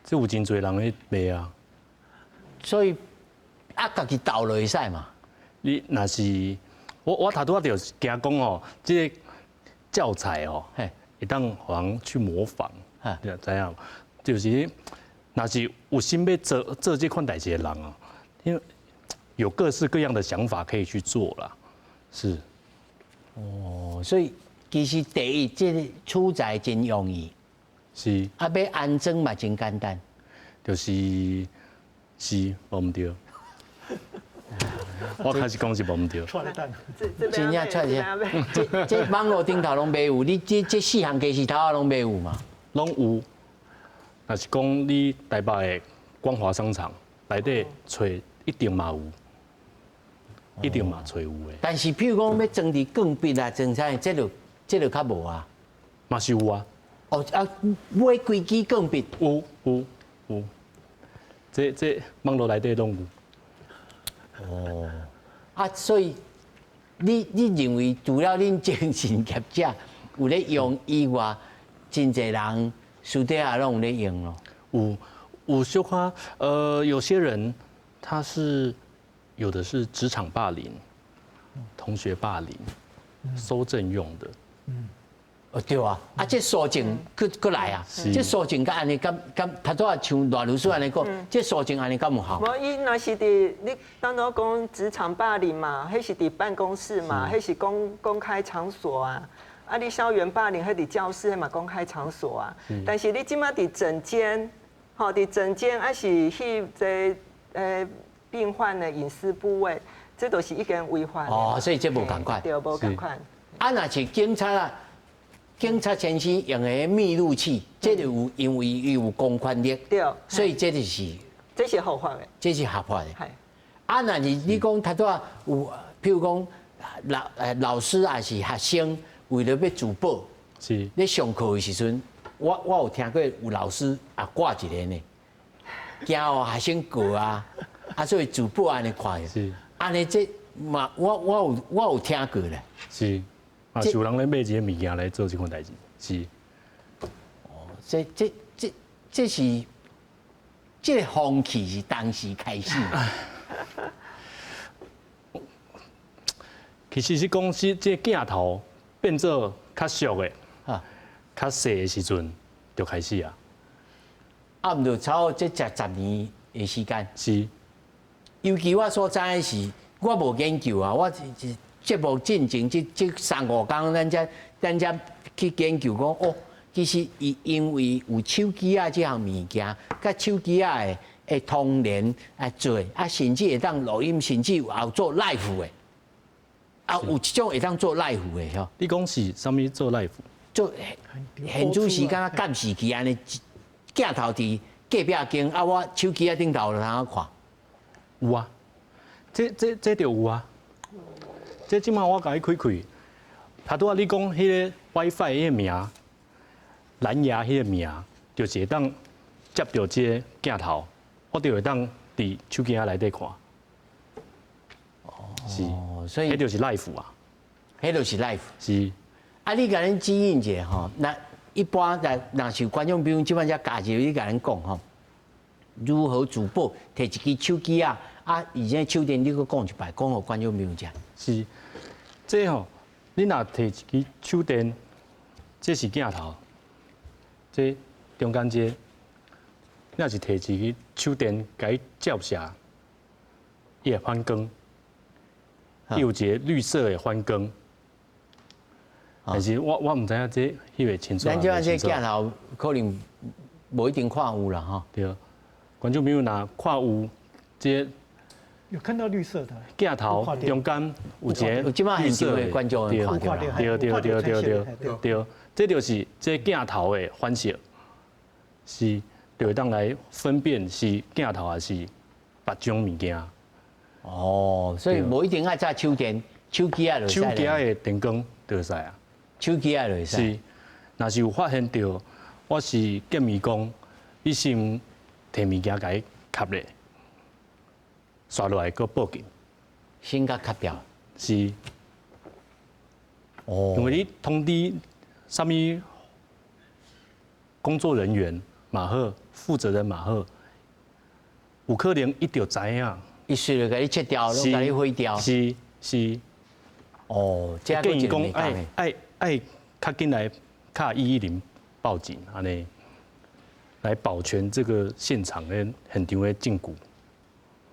[SPEAKER 3] 这有真济人咧卖啊。
[SPEAKER 1] 所以啊，家己敨就会使嘛。
[SPEAKER 3] 你若是我头拄仔就惊讲吼，这个教材哦，会当予人去模仿，你知影无？就是若是有心欲做做这款代志的人啊，因为有各式各样的想法可以去做啦，是。
[SPEAKER 1] 哦，所以其实第一，这个取材真容易，啊，欲安装嘛真简单，
[SPEAKER 3] 就是是无毋对。我开始讲是无毋对。
[SPEAKER 1] 真正出去，这网路顶头拢买有，你这四项家私头仔拢买有嘛？
[SPEAKER 3] 拢有。若是講你台北的光華商場內底揣一定嘛有，一定嘛揣有的。
[SPEAKER 1] 但是，譬如講欲裝佇鋼筆啊，裝啥，這就較無啊。
[SPEAKER 3] 嘛是有啊。
[SPEAKER 1] 哦啊，買幾支鋼筆？
[SPEAKER 3] 有有有，這網路內底攏有。
[SPEAKER 1] 哦，啊，所以你認為除了恁徵信業者有咧用以外，真濟人私底下攏有咧用咯。
[SPEAKER 3] 有小可，有些人他是有的是職場霸凌、同學霸凌、搜證用的。
[SPEAKER 1] 哦對啊，啊這訴訟閣閣來啊，這訴訟佮按呢敢敢，頭拄仔像賴律師按呢講，這訴訟按呢敢有效？
[SPEAKER 4] 無，伊若是佇你當初講職場霸凌嘛，彼是佇辦公室嘛，彼是公開場所啊。啊，你校園霸凌彼佇教室，彼嘛公開場所啊。但是你這馬佇診間，吼，佇診間還是去這病患的隱私部位，這都是已經違法。
[SPEAKER 1] 哦，所以這無仝款。
[SPEAKER 4] 對，無仝款。
[SPEAKER 1] 啊，若是警察啊。警察先生用的密錄器，這就有因為伊有公權力，所以這就是，
[SPEAKER 4] 這是合法的，
[SPEAKER 1] 這是合法的。啊，若是你講頭拄仔有，譬如講老師抑是學生，為了欲自保，咧上課的時陣，我有聽過有老師也掛一个呢，驚予學生告啊，啊所以自保按呢看，按呢這嘛，我有聽過咧。
[SPEAKER 3] 是。啊，是有人咧買這个物件來做這款代誌，是。
[SPEAKER 1] 哦，這是這个風氣是當時開始。
[SPEAKER 3] 其實是講是這個鏡頭變做較俗的、較細的時陣就開始啊。
[SPEAKER 1] 啊，毋就差不多這10年的時間。
[SPEAKER 3] 是。
[SPEAKER 1] 尤其我所知的是，我無研究啊，我是。節目進前這三五工，咱才去研究講哦，其實伊因為有手機仔這項物件，佮手機仔的通聯來做，啊，甚至會當錄音，甚至有做 live 的，啊，有這種會當做 live 的吼。
[SPEAKER 3] 你講是啥物做 live？
[SPEAKER 1] 做現主時敢若監視器按呢，鏡頭佇隔壁間，啊，我手機仔頂頭就通看。
[SPEAKER 3] 有啊，這就有啊。這這馬我共你開開，頭拄仔你講彼个 WiFi 彼个名，藍牙彼个名，就是會當接著這个鏡頭，我就會當佇手機仔內底看。
[SPEAKER 1] 哦，
[SPEAKER 3] 是，
[SPEAKER 1] 所以
[SPEAKER 3] 彼就是 live 啊，
[SPEAKER 1] 彼就是 live。
[SPEAKER 3] 是。
[SPEAKER 1] 啊，你共咱指引一下吼，那一般來若是觀眾朋友這擺才加入，你共咱講吼，如何自保，提一支手機仔，啊，而且手電你閣講一擺，講予觀眾朋友聽。
[SPEAKER 3] 是，這吼，你若提一支手電，這是鏡頭，這中間這個，你若是提一支手電，共伊照射，伊會反光，伊有一个綠色的反光。但是我毋知影這翕會清楚。
[SPEAKER 1] 咱這擺這鏡頭可能無一定看有啦吼。
[SPEAKER 3] 對，觀眾朋友若看有這。
[SPEAKER 5] 有看到綠色的
[SPEAKER 3] 鏡頭中間有一个綠色的，
[SPEAKER 1] 觀眾
[SPEAKER 3] 對對對對對對對，這就是這鏡頭的反射，是就會當來分辨是鏡頭還是別種物件。
[SPEAKER 1] 哦，所以無一定愛紮手電，手機仔就
[SPEAKER 3] 手機仔的電光就會使啊。
[SPEAKER 1] 手機仔就會使。
[SPEAKER 3] 是，若是有發現著，我是建議講，你先提物件共伊吸咧。刷落來閣報警，
[SPEAKER 1] 先共吸掉。
[SPEAKER 3] 是，
[SPEAKER 1] 哦，
[SPEAKER 3] 因為你通知啥物工作人員嘛好，負責人嘛好，有可能伊就知影，
[SPEAKER 1] 伊隨就共你切掉，攏共你毀掉。
[SPEAKER 3] 是是。
[SPEAKER 1] 哦，這
[SPEAKER 3] 建議講愛愛較緊來敲110報警，按呢來保全這個現場的現場的證據。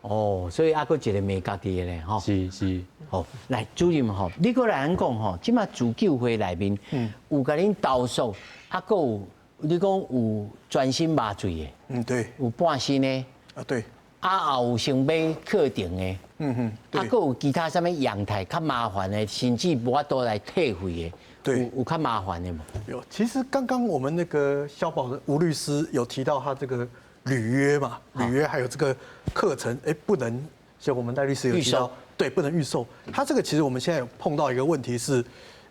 [SPEAKER 1] 哦，所以猶閣一个眉角佇咧吼。
[SPEAKER 3] 是是。
[SPEAKER 1] 好，來主任吼，你閣來按講吼，這馬自救會內面有共恁投訴，啊，閣有你講有全身麻醉的，
[SPEAKER 2] 嗯對，
[SPEAKER 1] 有半身的，
[SPEAKER 2] 啊對，
[SPEAKER 1] 啊，也有先買課程的，啊，閣有其他啥物樣態較麻煩的，甚至無法度來退費的，有較麻煩的無？
[SPEAKER 2] 有，其實剛剛我們那個消保的吳律師有提到他這個履約嘛，履約還有這個課程，哎，不能像我們戴律師有提到，對，不能預售。他這個其實我們現在有碰到一個問題是，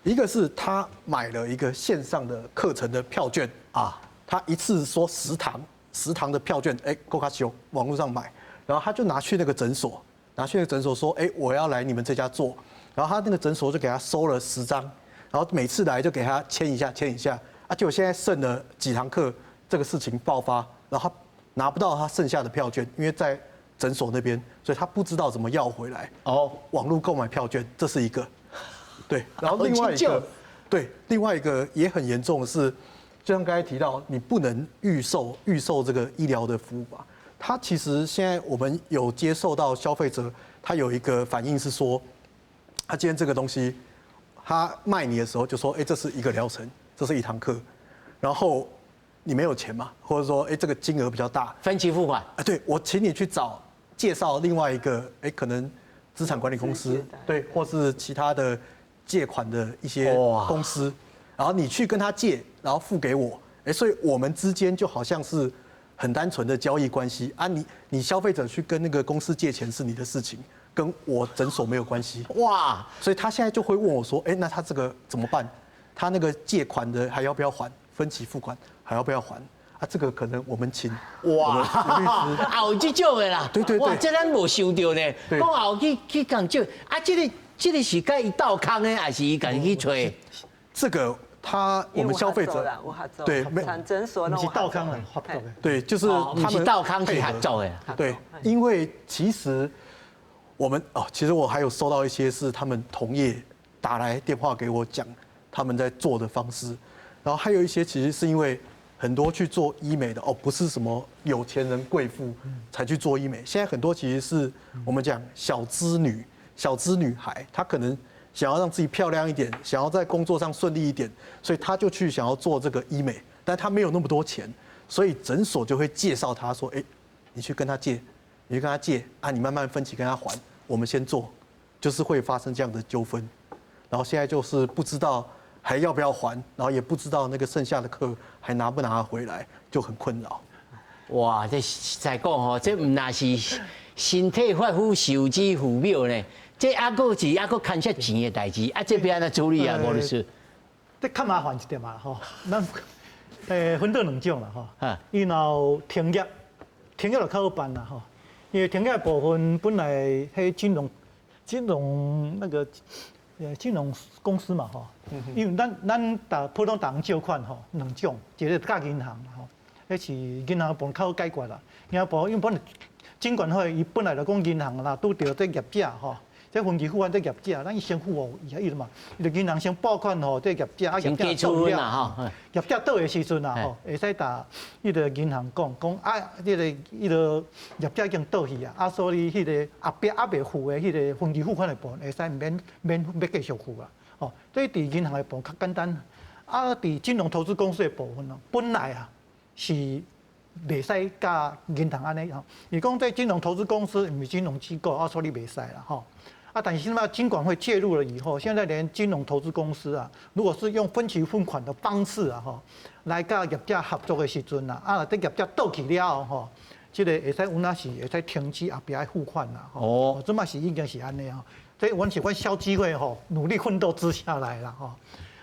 [SPEAKER 2] 一個是他買了一個線上的課程的票券啊，他一次說10堂，10堂的票券，哎，夠卡修，網絡上買。然後他就拿去那個診所，拿去那個診所說：“哎，我要來你們這家做。”然後他那個診所就給他收了10張，然後每次來就給他簽一下，簽一下。啊，結果現在剩了幾堂課，這個事情爆發，然後他拿不到他剩下的票券，因為在診所那邊，所以他不知道怎麼要回來。哦，網絡購買票券，這是一個。對，然後另外一個，對，另外一個也很嚴重的是，就像剛才提到，你不能預售這個醫療的服務吧。他其實現在我們有接受到消費者，他有一個反應是說，他今天這個東西，他賣你的時候就說，哎，這是一個療程，這是一堂課，然後你沒有錢嘛，或者說，哎，這個金額比較大，
[SPEAKER 1] 分期付款。
[SPEAKER 2] 啊，對，我請你去找介紹另外一個，哎，可能資產管理公司，對，或是其他的借款的一些公司，然後你去跟他借，然後付給我，哎，所以我們之間就好像是很單純的交易關係啊，你消費者去跟那個公司借錢是你的事情，跟我診所沒有關係。哇！所以他現在就會問我說：“哎，那他這個怎麼辦？他那個借款的還要不要還？分期付款還要不要還？啊，這個可能我們請哇律師
[SPEAKER 1] 啊，有這種的啦。
[SPEAKER 2] 對對對，
[SPEAKER 1] 哇，這咱無想到呢。講後去共借啊，這個是佮伊鬥空的，還是伊家己去揣？
[SPEAKER 2] 這個。他我們消費者對，
[SPEAKER 4] 診所
[SPEAKER 5] 是道康來合作的，
[SPEAKER 2] 對，就是他們
[SPEAKER 1] 道康是合作的，
[SPEAKER 2] 對，因為其實我們哦，其實我還有收到一些是他們同業打來電話給我講他們在做的方式，然後還有一些其實是因為很多去做醫美的哦，不是什麼有錢人貴婦才去做醫美，現在很多其實是我們講小資女、小資女孩，她可能想要讓自己漂亮一點，想要在工作上順利一點，所以他就去想要做這個醫美，但他沒有那麼多錢，所以診所就會介紹他說：“哎，你去跟他借，你去跟他借啊，你慢慢分期跟他還，我們先做，就是會發生這樣的糾紛。然後現在就是不知道還要不要還，然後也不知道那個剩下的課還拿不拿回來，就很困擾。
[SPEAKER 1] 哇，這實在講吼，這毋但是身體髮膚受之父母呢。這猶閣是猶閣牽涉錢的代誌，啊，這欲按怎處理啊，吳律師？
[SPEAKER 5] 這較麻煩一點嘛，吼。咱分做兩種啦，吼。伊若有停業，停業就較好辦啦，吼。因為停業的部分本來彼金融那個金融公司嘛，吼。因為咱逐普通逐人借款吼，兩種，一個佮銀行吼，彼是銀行部分較好解決啦。銀行部分因為本來金管會伊本來就講銀行啦，拄著這業者吼。這分期付款這業者，咱先付予伊伊嘛，伊就銀行先報款予這業者，啊業者倒了，業者倒的時陣啊吼，會使共彼個銀行講講啊，彼個業者已經倒去啊，啊所以彼個後壁猶未付的彼個分期付款的部分，會使免免欲繼續付啊。吼，這佇銀行的部分較簡單，啊佇金融投資公司的部分哦，本來啊是袂使佮銀行按呢吼，伊講這金融投資公司毋是金融機構，啊所以袂使啦吼。啊，但是現在金管會介入了以後，現在連金融投資公司啊，如果是用分期付款的方式啊，吼，來佮業者合作的時陣啊，啊，等業者倒去了後，吼，這個會使有哪是會使停止後壁愛付款啦，吼，這嘛是已經是按呢吼，這阮是阮消基會吼努力奮鬥之下來啦，吼，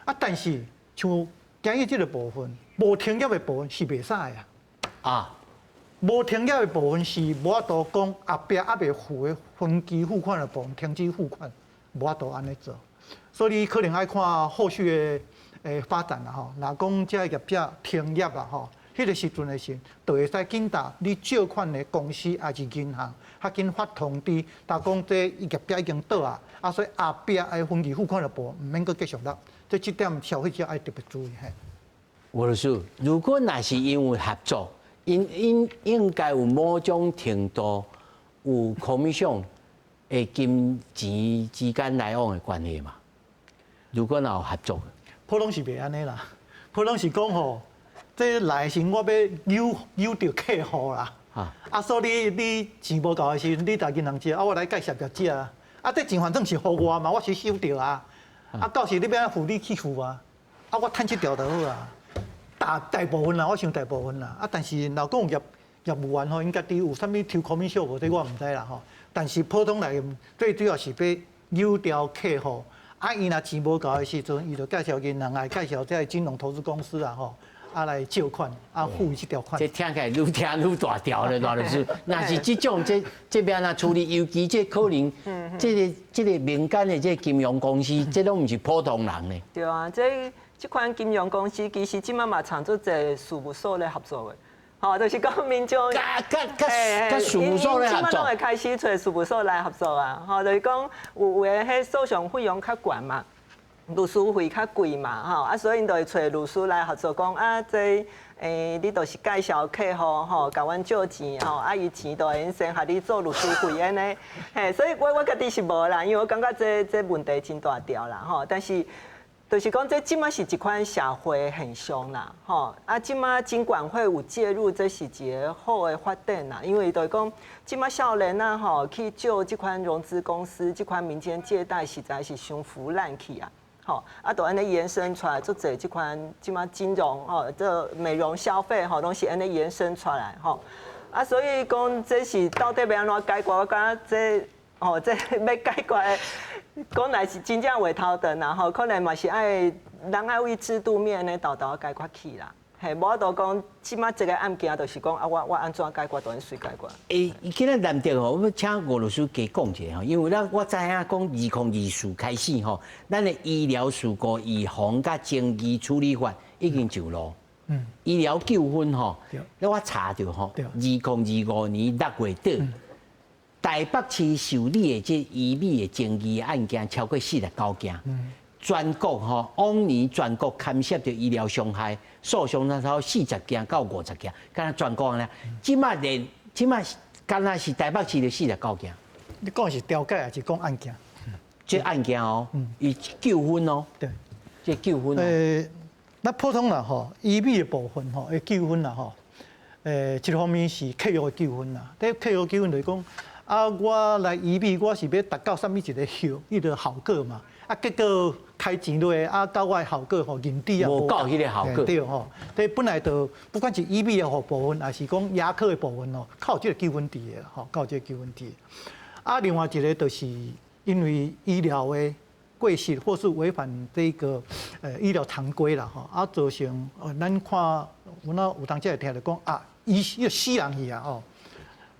[SPEAKER 5] 啊，但是像今日這個部分，無停業的部分是袂使的啊。無停業的部分是無法度講後壁猶未付的分期付款的部分停止付款，無法度按呢做，所以可能愛看後續的發展啦吼。若講這個業者停業啦吼，彼個時陣的時，就會使緊共你借款的公司抑是銀行，較緊發通知，逐講這業者已經倒啊，啊所以後壁的分期付款的部分毋免閣繼續啦。這這點消費者愛特別注意嘿。
[SPEAKER 1] 吳律師，如果若是因為合作，應應該有某種程度有 commission 的金錢之間來往的關係嘛？如果若有合作，
[SPEAKER 5] 普通是袂按呢啦，普通是講吼，這來時我欲誘誘著客戶啦。啊，所以你錢無夠的時陣，你來銀行借，啊，我來介紹業者啊。啊，這錢反正是予我嘛，我是收著啊。啊，到時你欲按怎付，你去付啊。啊，我趁這條就好啊。大大部分啦，我想大部分啦。啊，但是若講業業務員吼，𪜶家己有啥物抽 commission 無？這我毋知啦吼。但是普通來，最主要是欲誘著客戶。啊，伊若錢無夠的時陣，伊就介紹銀行來介紹這个金融投資公司啊吼，啊來借款，啊付這條款。
[SPEAKER 1] 這聽起來愈聽愈大條咧，賴律師。若是這種這這欲按怎處理，尤其這可能，這个這个民間的這金融公司，這攏毋是普通人咧。
[SPEAKER 4] 對啊，這這款金融公司其實這馬嘛參做這事務所咧合作的。吼，就是講民眾，
[SPEAKER 1] 佮佮事務所咧合作，
[SPEAKER 4] 這馬攏會開始揣事務所來合作啊。吼，就是講有有的彼訴訟費用較懸嘛，律師費較貴嘛，吼，啊，所以𪜶就會揣律師來合作，講啊，這你就是介紹客戶吼，共阮借錢吼，啊，伊錢就會用先予你做律師費按呢，嘿，所以我我家己是無啦，因為我感覺這這問題真大條啦，吼，但是。就是講，這這馬是一款社會現象啦，吼啊，這馬金管會有介入，這是一个好的發展啦。因為就是講，這馬少年仔吼去借這款融資公司、這款民間借貸，實在是傷浮濫去啊，吼啊，就按呢延伸出來，足濟這款這馬金融吼，這美容消費吼，攏是按呢延伸出來吼。啊，所以講這是到底欲按怎解決？我感覺這吼，這欲解決。講來是真正話頭長啦吼，可能嘛是愛人愛為制度面咧沓沓解決去啦。嘿，無法度講，這馬這个案件就是講啊，我我按怎解決，就按怎解決。
[SPEAKER 1] 欸，今日難得吼，我欲請吳律師加講一下吼，因為咱我知影講2024開始吼，咱的醫療事故預防佮爭議處理法已經上路。醫療糾紛吼，那我查著吼，2025年6月底。台北市受理的這醫美的爭議案件超過49件，全國吼往年全國牽涉著醫療傷害訴訟那超40件到50件，敢若全國呢？這馬連這馬敢若是台北市的49件。
[SPEAKER 5] 你講是調解還是講案件？
[SPEAKER 1] 這案件哦，伊糾紛哦。
[SPEAKER 5] 對，
[SPEAKER 1] 這糾紛。
[SPEAKER 5] 那普通啦吼，醫美的部分吼，會糾紛啦吼，一方面是契約的糾紛啦，這契約糾紛就是講。啊，我來醫美，我是欲達到啥物一个效，彼个效果嘛。啊，結果開錢落，啊，到我的效果吼，認知也
[SPEAKER 1] 無夠彼个效果。
[SPEAKER 5] 對吼，這本來就不管是醫美的部分，還是講牙科的部分吼，較有這個糾紛佇的吼，較有這個糾紛佇。啊，另外一個就是因為醫療的過失或是違反這個醫療常規啦吼，啊，造成咱看有哪有當時會聽著講啊，醫死人去啊吼。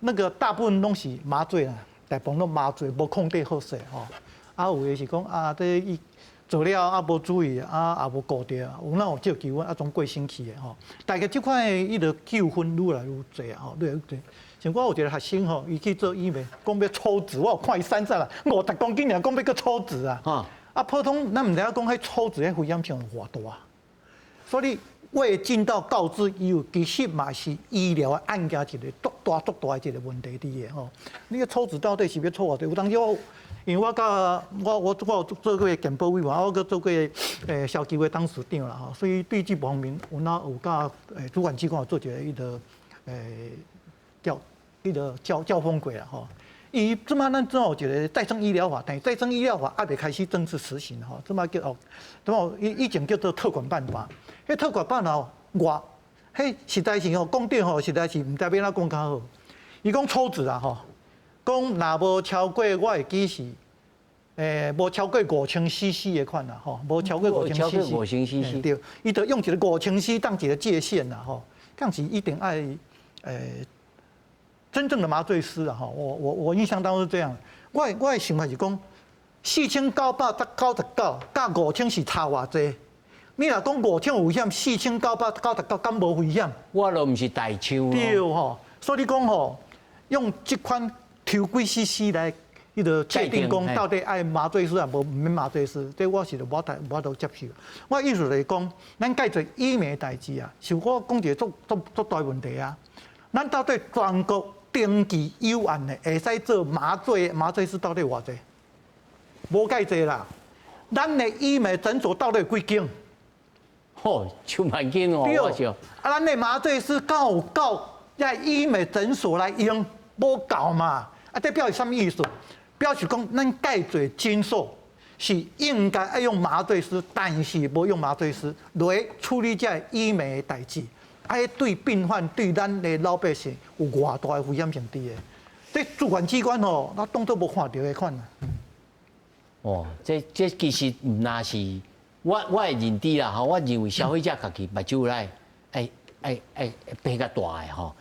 [SPEAKER 5] 那個大部分攏是麻醉啦，大部分攏麻醉，無控制好勢吼。啊，有的是講啊，這伊做了啊無注意啊，也無顧著，有哪有這糾紛啊，總過身去的吼。大概這款的彼个糾紛愈來愈濟啊，吼，愈來愈濟。像我有一個學生吼，伊去做醫美，講欲抽脂，我有看伊瘦啥啦，50公斤爾，講欲閣抽脂啊。啊，普通咱毋知影講彼抽脂彼危險性有偌大，所以。未盡到告知義務，其實嘛是醫療的案件一個足大足大的一個問題佇个吼。你個抽脂到底是欲抽偌濟？有當時我，因為我佮我我我有做過健保委員，我閣做過消基會董事長啦吼，所以對這方面有哪有佮主管機關有做一個彼个交彼个交交鋒過啦吼。伊這馬咱正有一個再生醫療法，但是再生醫療法猶未開始正式實行吼，這馬叫哦，這馬以以前叫做特管辦法。彼特管辦法我，彼實在是吼講著吼，實在是毋知欲按怎講較好。伊講抽脂啊吼，講若無超過我會記是，無超過5000 cc 的款啦吼，無超過五千 cc。5000
[SPEAKER 1] cc。
[SPEAKER 5] 對，伊就用一个5000 cc 當一個界限啦吼，這樣是一定愛真正的麻醉師啊吼，我我我印象當中是這樣。我的想法是講，4999佮五千是差偌濟？你若講五千有危險，4999敢無危險？
[SPEAKER 1] 我都毋是大槍。
[SPEAKER 5] 對吼，所以你講吼，用這款抽幾 cc 來彼個界定講到底愛麻醉師抑無毋免麻醉師，這我是無法無法度接受。我意思就是講，咱解決醫美代誌啊，是我講一個足足足大問題啊。咱到底全國登記有案的，會使做麻醉麻醉師到底偌濟？無蓋濟啦。咱的醫美診所到底有幾間？
[SPEAKER 1] 吼，上萬金哦，
[SPEAKER 5] 對。啊，咱的麻醉師敢有夠在醫美診所來用，無夠嘛？啊，這表示啥物意思？表示講咱蓋濟診所是應該愛用麻醉師，但是無用麻醉師來處理這醫美的代誌，啊，對病患對咱的老百姓有偌大的危險性佇的。這主管機關吼，那當作無看著的款啊。
[SPEAKER 1] 哦，這其實毋但是我的認知啦，吼，我認為消費者家己目睭來愛愛愛閉較大的吼。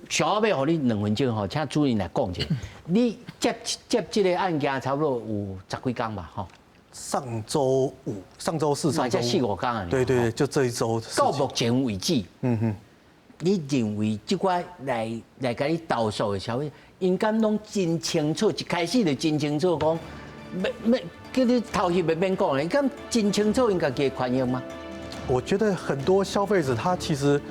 [SPEAKER 1] 小可欲予你2分鐘吼，請主任來講一下。你接接這個案件差不多有十幾工吧，吼。
[SPEAKER 2] 上週五、上週四、上週
[SPEAKER 1] 四五工啊。
[SPEAKER 2] 對對對，就這一週。
[SPEAKER 1] 到目前為止，你認為這寡來來共你投訴的消費者，𪜶敢攏真清楚，一開始就真清楚講，欲欲叫你偷翕的免講咧，敢真清楚𪜶家己的權益嗎？
[SPEAKER 2] 我覺得很多消費者他其實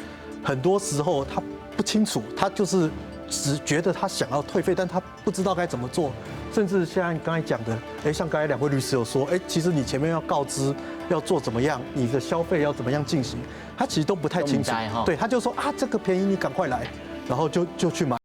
[SPEAKER 2] 很多時候他不清楚，他就是只覺得他想要退費，但他不知道該怎麼做，甚至像剛才講的，哎，像剛才兩位律師有說，哎，其實你前面要告知要做怎麼樣，你的消費要怎麼樣進行，他其實都不太清楚。對，他就說啊，這個便宜，你趕快來，然後就去買。